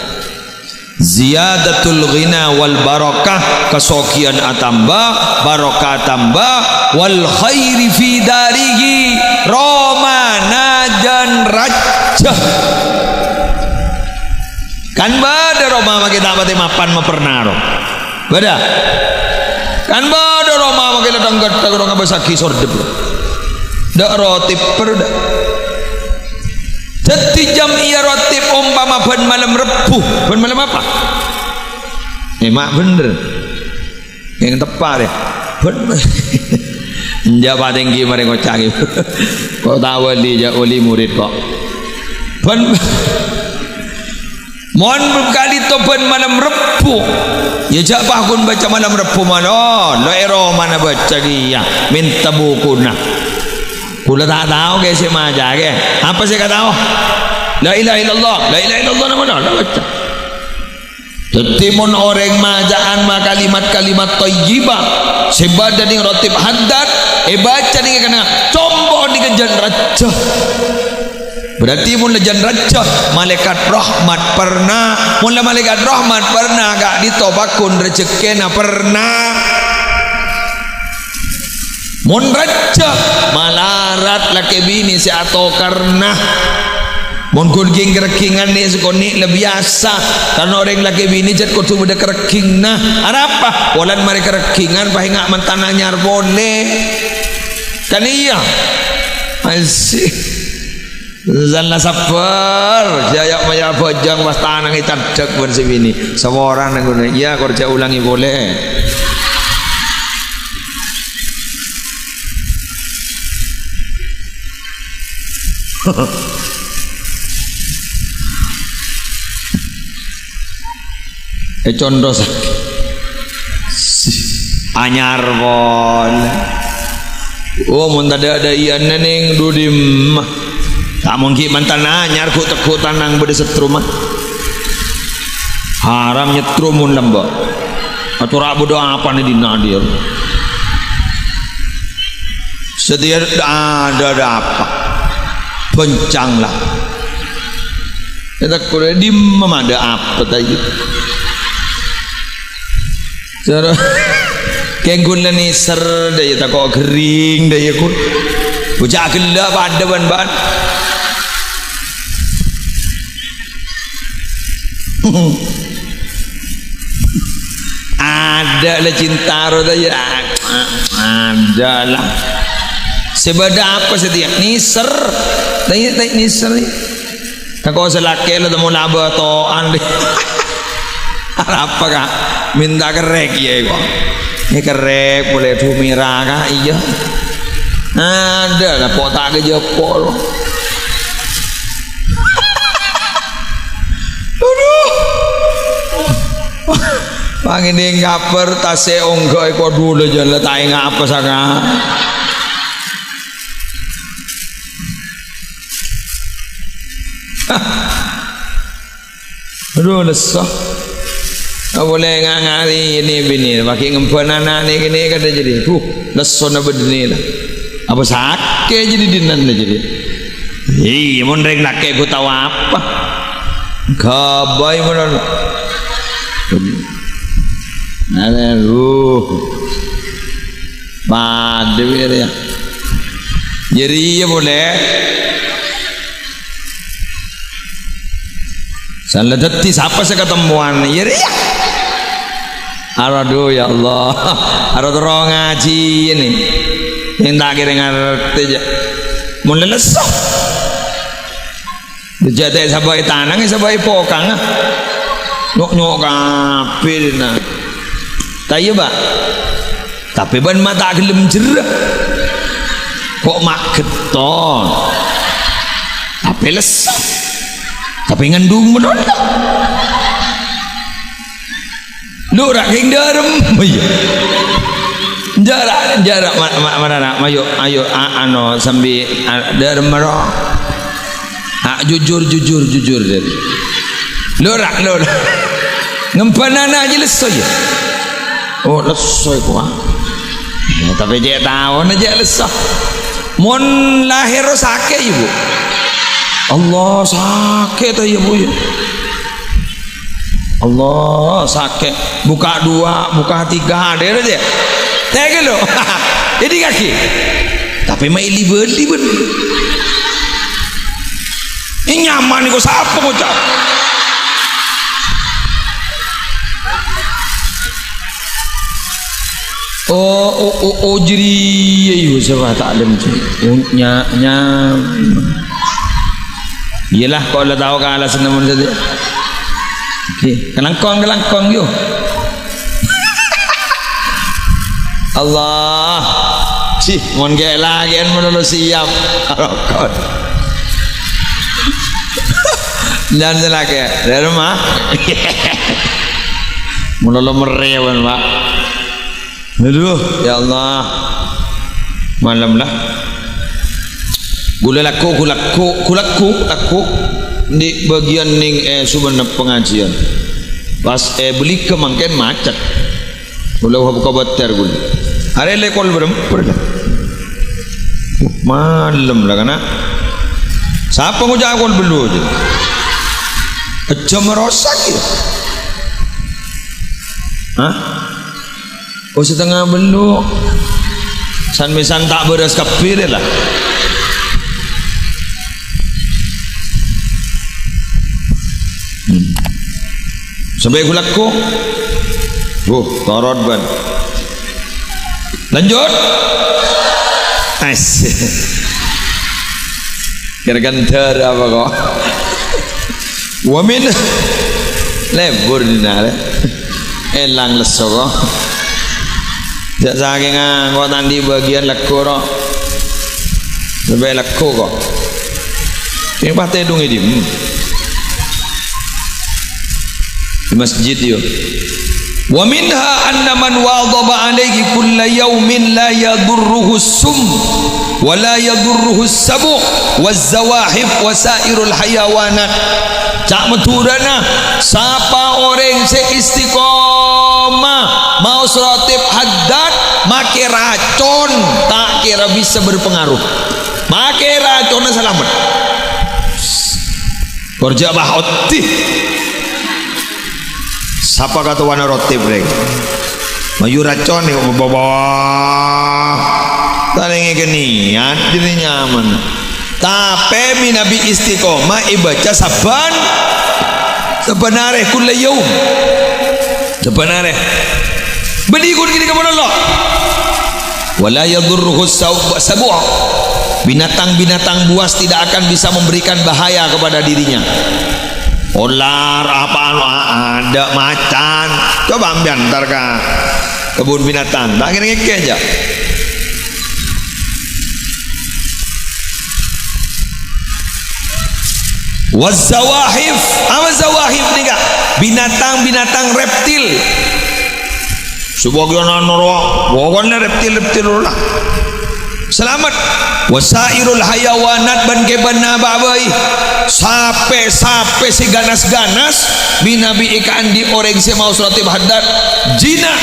Ziyadatul ghina wal barakah, kasoghiyân atamba, barokah atamba, wal khairi fi darihi, romana jân rajâ. Kan bâdâ roma makè ta' patè mapan mapernaro. Bâdâ. Kan bâdâ roma makè la tangghâ-tangghâ ngabâsaghi sordep. Dâ' rotib, dâ'. Dhâddhi jam'iyah rotib ompama bân malem Rebbhu. Bân malem apa? Eh, ma' bhender. Yang tepat ya. Bân, enjâ' patèngghi marè ngoca'aghi. Kok ta' wali, jâ' wali murid kok. Bân, mon ka'dinto bân malem Rebbhu. Ya jâ' paggun baca malem Rebbhu malolo, lo è romana baca kèya, mènta bukuna. Kaulâ ta' tao kè sè maca kè. Apa sè katao? La ilaha illallah, la ilaha illallah napa la baca. Dhâddhi mon orèng maca'an ma kalimat-kalimat thayyibah sè bâdâ neng rotib haddad, èbaca neng kennengngan, compo' neng jân rajâ. Berarti mon la jân rajâ, malaèkat rahmat perna. Mon la malaèkat rahmat perna, ka'dinto paggun rejekkèna perna. Mon rajâ, malarat lakè binè sè atokarna. Mon ghun ghing-karègghingan nè' sakonè' la biyasa, karna orèng lakè binè jhât kodhu bâdâ karègghingna. Arapa? Polana marè karègghingan pas enga' mantan anyar polè. Kan iyâ? Asik. Zalla sabbhâr, jâ' ya' maya bhâjâng pas tanangè candhâk bân sè binè. Saporana ghun, iyâ, kor jâ' olangè polè. Ècondos. Anyar polè. Oh, mon tadâ'-adâ' iyâ neng dhu dimma. Ta' mon ghi' mantan anyar ghu'-tegghu' tanang bâdâ setrum. Haram nyettrum mon lambâ'. Atora' bâdâ apana è dinna' dhiyâ. Satèya ada, ada apa? Bencang lah. Èta kulâ dimma ma' dâ' apa ta' iyâ? Cara kèng ghun la nèser dâ' iyâ tako' ghering dâ' iyâ ghun. Bocah ghellâ' padâ bân bâ'na. Ada la cinta ro ta' iyâ? Ada la. Sè bâdâ apa satèya? Nèser. Ta' iyâ, ta' nèser. Tako' sè lakè' la tèmmo la abâto'an, dhi. Arapa, Ka'? Mènta kerrèk, iyâ, kok. Nè kerrèk polè dhu mèra, Ka', iyâ. Ada la, po' ta' kajâpo', lo. Aduh. Pangènè ngabâr tasè' ongghâ è kodhu la jâ' la ta' enga' apa sanga. Adu, lesso. Apa lè nga-, ngarè nè binè, paghi' ngemban ana'na kènè' kadhâ' jârèya. Duh, lessona bâdâna la. Apa sakè' jârèya dinana jârèya. Iyâ, mon rèng lakè' ghu tao apa. Ghâbây mon. Aduh. Padâ bi' rèya. Jârèya polè. Sala dhâddhi sapa sè katemmowan? Iyâ rèya. Aduh, ya Allah. Aro terro ngajhi nè. Sèng ta' kèra ngartè jâ. Mon lesso. Jâ' ta' sabâ' è tanang, sabâ' è pokang, ah. Nyok-nyok kabbhi, nah. Ta' iyâ, Pak? Tapè bân ma' ta' ghellem jârâ. Ko' ma' ghetto. Tapè lesso. Tapè ngandung mènonna. Lu ra' kèng dârem. Oh, iyâ. Jârâ', jârâ', ma-, ma-, marana, mayu, ayu, a-, ano, sambi, a-, dârem maro. A, jujur, jujur, jujur, dârem. Lu ra', lu, lu. Ngemban ana' jâ lesso, yâ? Oh, lesso, yâ, ko', a. Yâ, tapè cè' taona jâ lesso. Mon lahèr sakè', yâ, Bu? Allah, sakè' ta', yâ, Bu, yâ? Allah, sakè'. Buka' dua, buka' tiga, adâ' rè, yâ. Tèghâ, lo. Èdingngaghi. Tapè ma' èli-bâli, bân. È nyaman nèko sapa ngoca'? Oh, oh, oh, oh, jârèya, yu, sapa ta' lem, jâ-, oh, nya-, nya-, Iyalah, ko' la tao kala sè nemmon satèya. Oke, kalangkong, kalangkong, yu. Allah. Sih, mon ghi' lakè'an malolo siap. Rokok. Jhân sè lakè'. Dârem, ah. Malolo merrè, bân, Pak. Aduh, ya Allah. Malem la. Ghulâ lakko, ghulâ lakko, ghulâ lakko, lakko. Di bagian ning, eh, Sumenep pengajian. Pas, eh, bâli ka mangkèn macet. Ghulâ buka bâter ghulâ. Arè lè kol bârâmpa la. Malem la, kana'. Sapa ngoca' kol bâllu' jâ? Jhâm rosak, yâ. Hah? Oh, satengnga bâllu'. San-mèsan ta' bârâs kabbhi rè la. Hmm. Sampè' ghulâ lakko. Buh, torot bân. Lanjut. As. Kèra-kèra apa ko'? Wa min, lebur dinna' rè. Èlang lesso ko'. Jâ' sakènga ko' ta' andi' bagian lakko ro. Sampè' lakko ko'. Sè pas tèdung è dimma? Di masjid, yâ. Wa minha anna man wadhaba alaihi kulla yaumin la yadurruhu sum wa la yadurruhu sabu' wa zawahif wa sairul hayawanat. Ca' Madhurâna, sapa orèng sè istiqomah maos ratib haddad, makè racon ta' kèra bisa berpengaruh. Makè raconna salamet. Korja bah oddhi. Sapa katowana roti, Breng? Mayu racon, ya, baba. Tanenge keniat, jadi nyaman. Tape manabi istiqomah, ebaca saban, saban are, kulla yaum. Saban are. Bânnè ghun kènè' ka mon Allah. "Wa la yadurruhu sab-, sabu'." Binatang-binatang buas tidak akan bisa memberikan bahaya kepada dirinya. Ular, apa anu, a-, ada macan. Coba ambiyan entar ka kebun binatang. Ta' kèra ngèkè' jâ. Wazawahif. Apa zawahif nèka? Binatang-binatang reptil. Sebagian anu rowa, pokoknya reptil-reptil lah. Salamet. Wasairul hayawanat bân kèbânna bâ' bhâi. Sapè-sapè sè ganas-ganas, mènabi èkaandi' orèng sè maos ratib haddad, jina.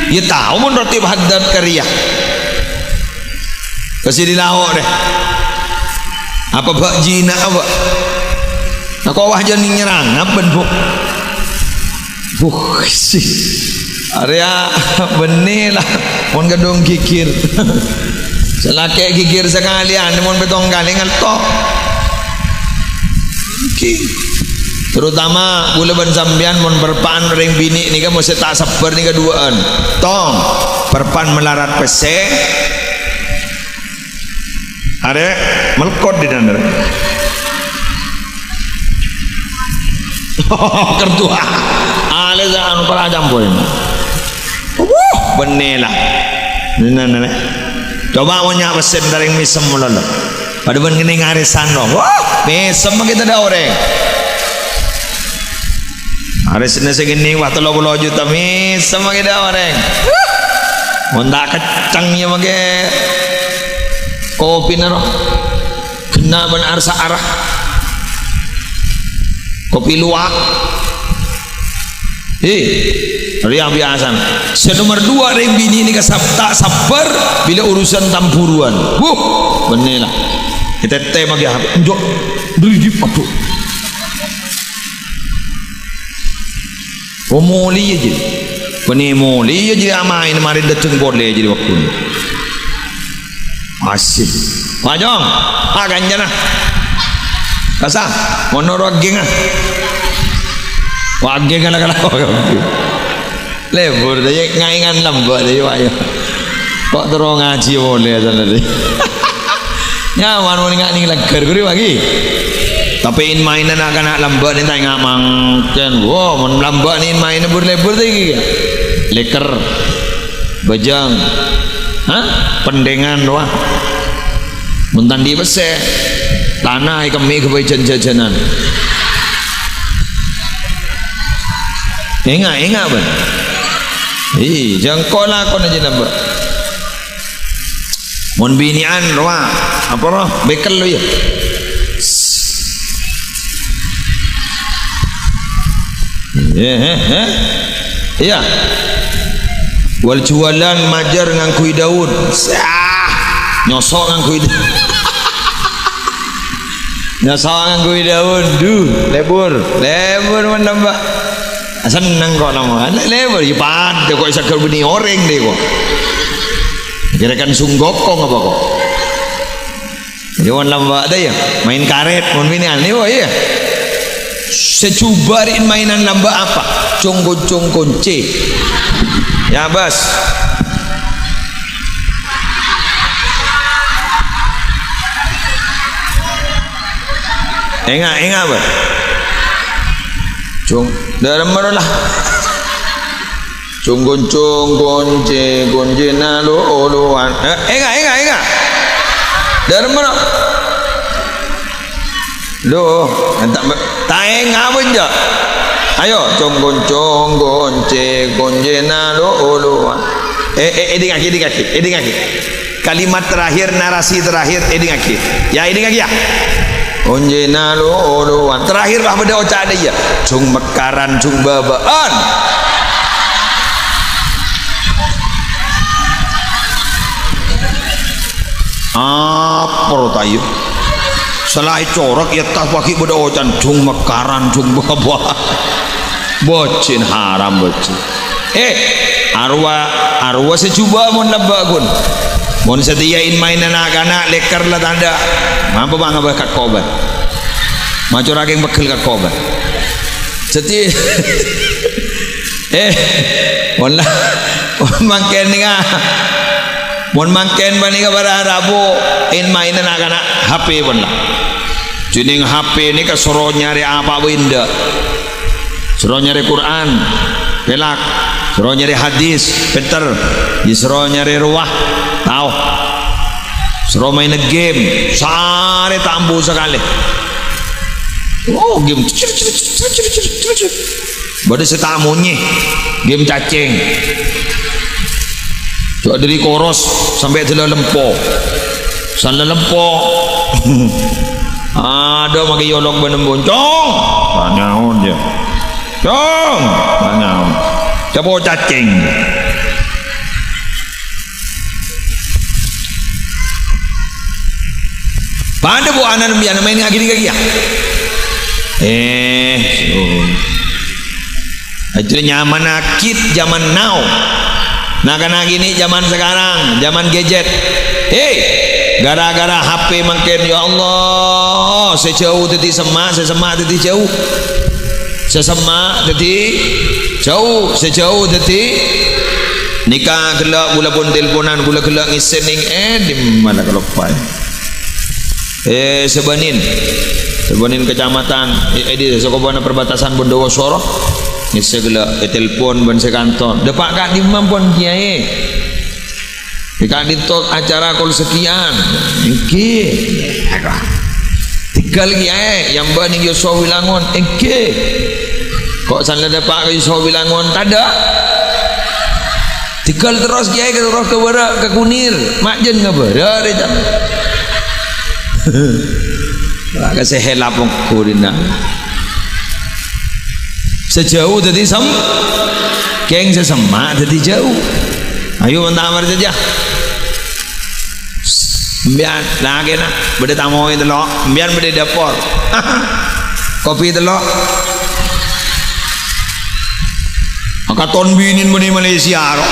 Iyâ tao mon ratib haddad karèya. Kasè di lao' rè. Apa bâ' jina apa? Nah, kok wah jân nyerang, apa, Bu? Buh, sih. Arèya bânnè la, mon kadhung ghighir. Sè lakè' ghighir sakalèyan, mon pèttong kalè ngetto'. Ghi-, terutama kaulâ bân sampèyan mon perpa'an orèng binè' nèka mosè ta' sabbhâr nèka duwâ'ân. Tong, perpa'an malarat pèssè, arè' melkot di dâlem. Kertua. Alè sa anu para campur. Wuh, bânnè la. Nèna, nèna. Coba mon nya' pèssè tarèng mèsem malolo. Padâ bân ngènèng arèsan, no. Wah, mèsem kita dâ' orèng. Arèsanna sè ngènèng, wah, tello polo juta, mèsem kita dâ' orèng. Mon ta' kecceng iyâ mangkè kopina, no. Ghenna' bân arsa ara. Kopi luwak. He, rèya biyasana. Sè nomer duwâ' rèng binè' nèka sab-, ta' sabbhâr bilâ urusan tamburuwân. Wuh, bânnè la. Ètètè maghi H P. Enjâ', bâri' dip, aduh. Oh, molè jâ. Bânnè molè jâ amaèn marè dâteng polè jâ bâkto. Masih. Majong. Ah, kancana. Kasa. Monoro agèngnga. Wah, agèngnga la kala. Lebur, dâ' iyâ, ngaèngan lambâ', dâ' iyâ, ayo. Kok terro ngajhi polè, asalla, dâ' iyâ. Nyaman, mon nga' nèng lèghâr, ghuru, bâgi. Tapè in-maènan na'-kana' lambâ' nèng ta' enga' mangkèn. Wo, mon lambâ' nèng in-maènan bur-lebur, ta' ghi. Lèkèr. Bâjâng. Hah? Pendhengan rowa. Mon ta' andi' pèssè, tana èkemmè' ghâbây jân-jâjânan. Enga', enga', bân. Ih, jhâ' engko' lakona jâ' lambâ'. Mon binè'an rowa, apa rowa? Bèkel lo, iyâ. Eh, eh, eh. Iyâ. Wal juwalan majâr ngangghuy dâun. Sah. Nyoso' ngangghuy dâun. Nyoso' ngangghuy dâun. Duh, lebur. Lebur mon lambâ'. Senneng kok, namo. Lebur, iyâ padâ kok, sagghâr bânnè orèng dâ' kok. Kèra kan sunggokong apa kok? Jadi, mon lambâ' ta' iyâ, maèn karèt, mon binè'an, iyâ, iyâ. Sè jhubâ' rèn maènan lambâ' apa? Cong-koncong koncè. Iyâ, Bas. Enga', enga', Bas. Cong, dâlem maro la. Cong-koncong koncè, koncèna lo'-olo'an. Eh, enga', enga', enga'. Dâlem mano? Lo, enta' me-, ta' enga' apa enjâ'? Ayo, cong-koncong koncè, koncèna lo'-olo'an. Eh, eh, èdingngaghi, èdingngaghi, èdingngaghi. Kalimat terakhir, narasi terakhir, èdingngaghi. Iyâ, èdingngaghi, iyâ. Koncèna lo'-olo'an. Terakhir, wah, bâdâ oca' dâ' iyâ. Jhung mèkkaran, jhung bâbâ'ân. Apa ro ta' iyâ? Sala ècorok, iyâ, ta' paghi' bâdâ oca'an, jhung mèkkaran, jhung bâbâ'ân. Bâjjhi'na haram, bâjjhi'. Eh, arowa, arowa sè jhubâ' mon lambâ', ghun. Mon satèya in-maènan na'-kana' lèkèr la tandhâ. Mampo ma' ngabâ kakkoban. Macoraghi pegghel kakkoban. Jadi, eh, mon la, mon mangkèn nèka, mon mangkèn panèka para rabu, in-maènan na'-kana' H P pon la. Jhâ' nèng H P nèka soro nyarè apa bhâi endâ'. Soro nyarè Qur'an, pèlak. Soro nyarè hadis, pènter. Iyâ, soro nyarè rowa, tao. Soro maènna game, saarè ta' ambu sakalè. Oh, game. Bâdâ sè ta' monyè, game cacèng. Jhâ' dhâri Koros sampè' Dâlâlempo. San Lempo. Adâ' makè yolok bân embu, "Cong!" Tanyaon, yâ. "Cong!" Tanyaon. Capo cacèng. Padâ bu ana' sampèyan maèn ngaghi-ngaghi, yâ? Eh, so. Itu nyamana kit, zaman now. Na'-kana' kènè' zaman sekarang, zaman gadget. Hei, gara-gara H P mangkèn, ya Allah, sè jhâu dhâddhi semma', sè semma' dhâddhi jhâu. Sè semma' dhâddhi jhâu, sè jhâu dhâddhi nèka ghellâ' kaulâ pon telponan, kaulâ ghellâ' ngèssèn nèng, eh, dimma la kaloppaè. Eh, Sabanin. Sabanin kecamatan, eh, eh, di sakobâna perbatasan Bondowoso ro. Ngèssè ghellâ' ètelpon bân sè kantor. "Dâpa' ka'dimma pon, Kèyaè?" "È ka'dinto acara kol sekian." "Èngghi." "Tèghâl, Kèyaè, èyambâ nèng Yoso Wilangon." "Èngghi." "Ko' san la dâpa' ka Yoso Wilangon?" "Tadâ'." "Tèghâl terros, Kèyaè, terros ka bârâ', ka Kunir. Majân ngabârâ', rè, can." La kasèhè lapong kurina. Sè jhâu dhâddhi sem-, kèng sè semma' dhâddhi jhâu. Ayo, menta' marjâjâ. Sampèyan, lakèna, bâdâ tamoy tello', sampèyan bâdâ è dâpor. Kopi tello'. Akaton binèn bânnè Malaysia, ro.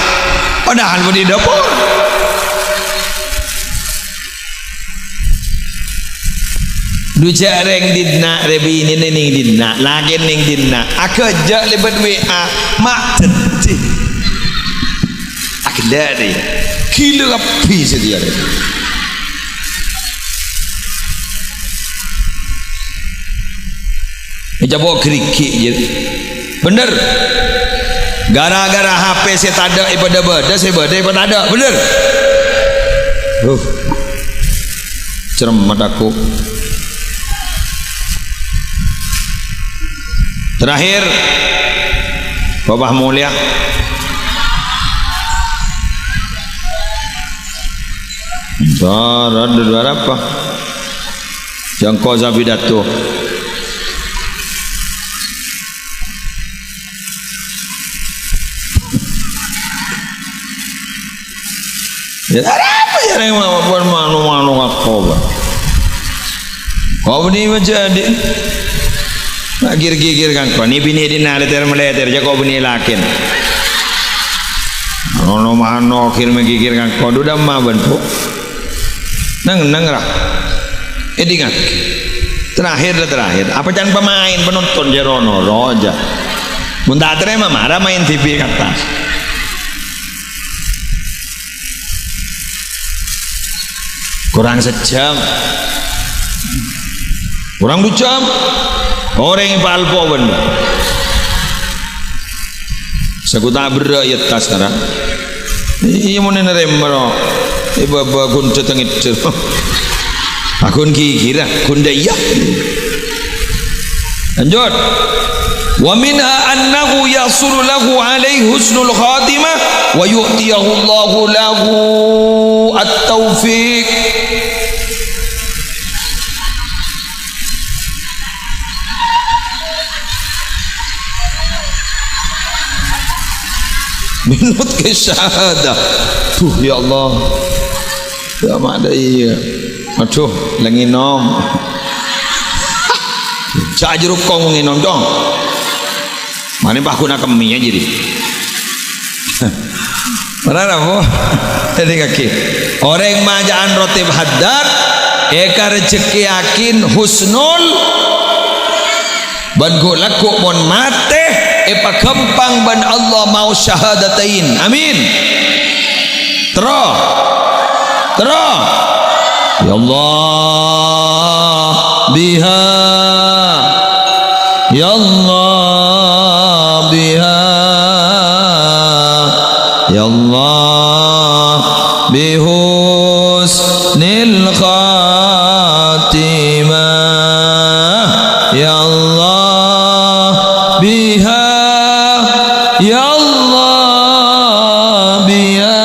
Padahal bâdâ è dâpor. Dhu jhâ' rèng dinna', rè binèna nèng dinna', lakèna nèng dinna'. Aghâjâ' lèbât W A, ma' dhâddhi. Aghellâ' rè. Ghilâ kabbhi satèya rè. Ècapo' ghârighi', jâ. Bhender. Gara-gara H P sè tadâ' èpadâ-bâdâ, sè bâdâ èpatadâ'. Bhender. Huh. Cermet aku. Terakhir, Bapak Mulya. Bentar, ada dua apa? Jangko sapidato. Ya, arapa ya rèng ma-, buat mano-mano ngako, Bang? Kau bânnè majâdi. Nak gir-gigir kan, kau ni bini di naleter-meleter, ja kau bânnè lakin. Mano-mano gir-gigir kan, kau duda ma, Bang, Bu. Neng-neng ra. Èdingngaghi. Terakhir la terakhir. Apa can pemain penonton jâ rono roja. Mun ta' tarèma mara main T V kata. Kurang sejam. Kurang du jam. Orèng palpo bân. Sakuta' berrâ' ya tas kara. Iyâ, mon narèma, ro. È bâbâ ghun dâteng èdhâ. Aghun ghighirâ, ghun dâ' iyâ. Lanjut. Wa minha annahu yahsulu lahu alaihi husnul khatimah wa yu'tiyahu Allahu lahu at-taufiq. Minut ke syahadah. Duh, ya Allah. Ya, mak, dâ' iyâ. Aduh, la ngènom. Ca'na jhâ' rokok ngènom, dong. Mane paguna kemmi, ya, jadi. Benar apa? Jadi kaki. Orèng maca'an Ratib Haddad, èkarejhekkèyaghin husnul, bân ghu'-lagghu' mon matè, èpaghâmpang bân Allah maos syahadatain. Amin. Terro. Terro. Ya Allah, biha. Ya Allah, biha. Ya Allah, bihusnil khatimah. Ya Allah, biha. Ya Allah, biha.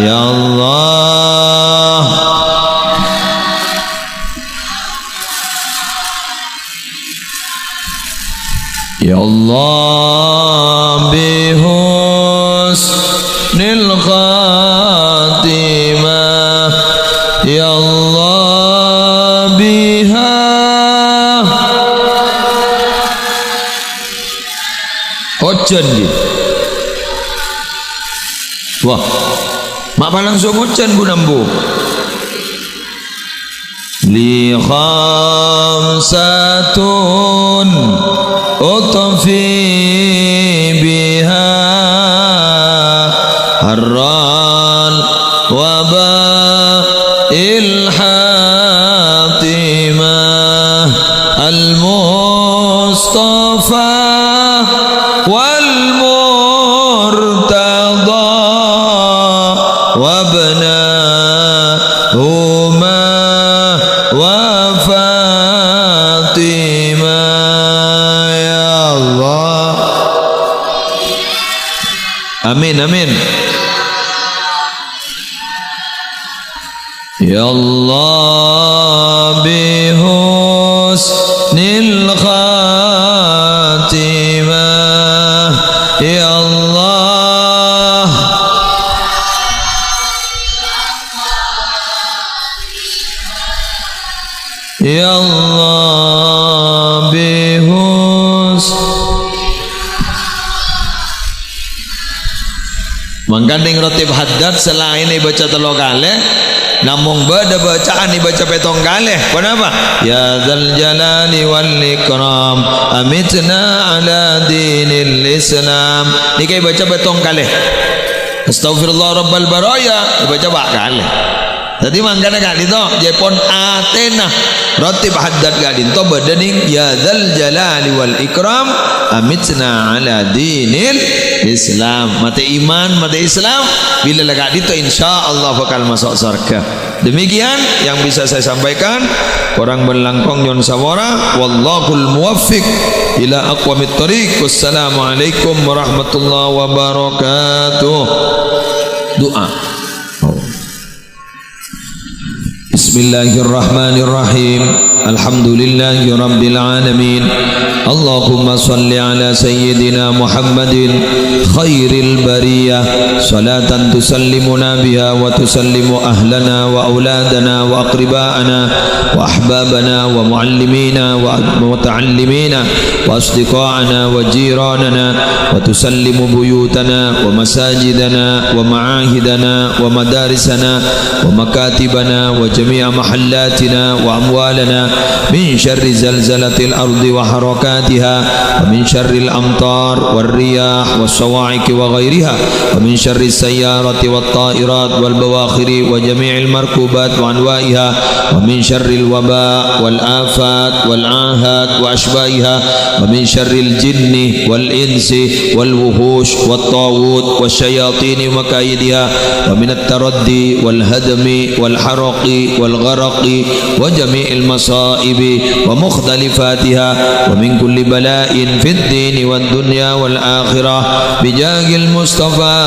Ya Allah. Ya Allah, bi husnil khatimah. Ya Allah, biha. Ojhân, ghi. Wah, ma' pas langsung ojhân, Bu, nambu. Li khamsatun utfi biha harral waba'il hatimah. Al-Mustafa wal Murtada wabna huma wa Fatimah. Ya Allah. Amin, amin. Ya Allah, bi husnil khatimah. Ya Allah. Ya Allah, bi hus-, mangkana neng Ratib Haddad salaèn èbâca tello kalè, namong bâdâ bâcaan èbâca pèttong kalè. Ponapa? Ya Dzal Jalali wal Ikram, amitna ala dinil Islam. Nèka èbâca pèttong kalè. Astaghfirullah Rabbal Baraya, èbâca pa' kalè. Dhâddhi mangkana ka'dinto, jhâ' pon atèna Ratib Haddad ka'dinto bâdâ neng Ya Dzal Jalali wal Ikram, amitna ala dinil Islam. Matè iman, matè Islam, bilâ la ka'dinto insyaallah bhâkal maso' sowarghâ. Demikian yang bisa saya sampaikan. Korang bân langkong nyo'on sapora. Wallahul muwaffiq ila aqwamit thoriq. Wassalamualaikum warahmatullahi wabarakatuh. Du'a. Bismillahirrahmanirrahim. Alhamdulillahi rabbil alamin. Allahumma shalli ala sayyidina Muhammadin khairil bariyah, salatan tusallimuna biha wa tusallimu ahlana wa auladana wa aqriba'ana wa ahbabana wa muallimina wa muta'allimina wa asdiqa'ana wa jiranana, wa tusallimu buyutana wa masajidana wa ma'ahidana wa madarisana wa makatibana wa jami'a mahallatina wa amwalana min syarri zalzalatil ardi wa harakatiha, wa min syarril amtar war riyah was sawa'iqi wa ghairiha, wa min syarri sayyarati wat ta'irat wal bawakhiri wa jami'il markubat wa anwa'iha, wa min syarril waba wal afat wal ahad wa asbahiha, wa min syarril jinni wal insi wal wuhush wat taghut was syayatin wa makayidiha, wa minat taraddi wal hadmi wal haraqi wal gharaqi wa jami'il masaibi wa mukhtalifatiha, wa min kulli bala'in fid dini wad dunya wal akhirah, bijahil Mustafa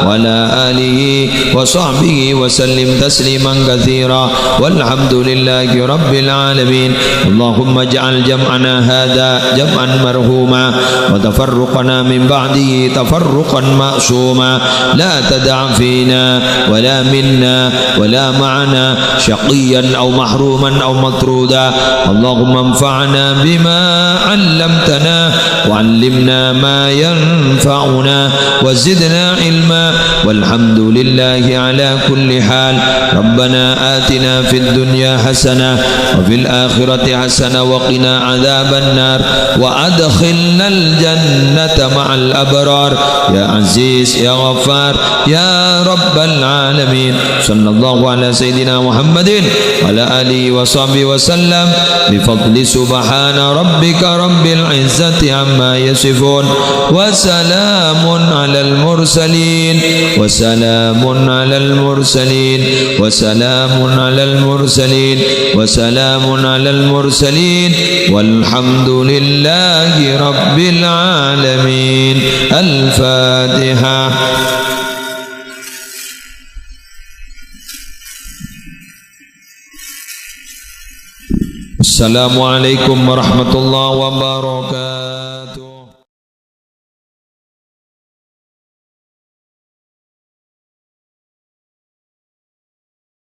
wa ala alihi wa sahbihi wa sallim tasliman katsira. Walhamdulillahi rabbil alamin. Allahumma ij'al jam'ana hadza jam'an marhuma, wa tafarruqana min ba'dihi tafarruqan ma'suma. La tada' fina wa la minna wa la ma'ana syaqiyyan aw mahruman aw matruda. Allahumma anfa'na bima 'allamtana wa 'allimna ma yanfa'una wa zidna ilma. Walhamdulillahi ala kulli hal. Rabbana atina fid dunya hasanah wa fil akhirati hasanah wa qina adzaban nar wa adkhilnal jannata ma'al abrar. Ya Aziz, ya Ghaffar, ya Rabbal alamin. Sallallahu ala sayyidina Muhammadin wa ala alihi wa sahbihi wa sallam. Bi fadli subhana rabbika rabbil izzati amma yasifun. Wa salamun alal mursalin. Wa salamun alal mursalin. Wa salamun alal mursalin. Wa salamun alal mursalin. Walhamdulillahi rabbil alamin. Al-Fatihah. Assalamualaikum warahmatullahi wabarakatuh.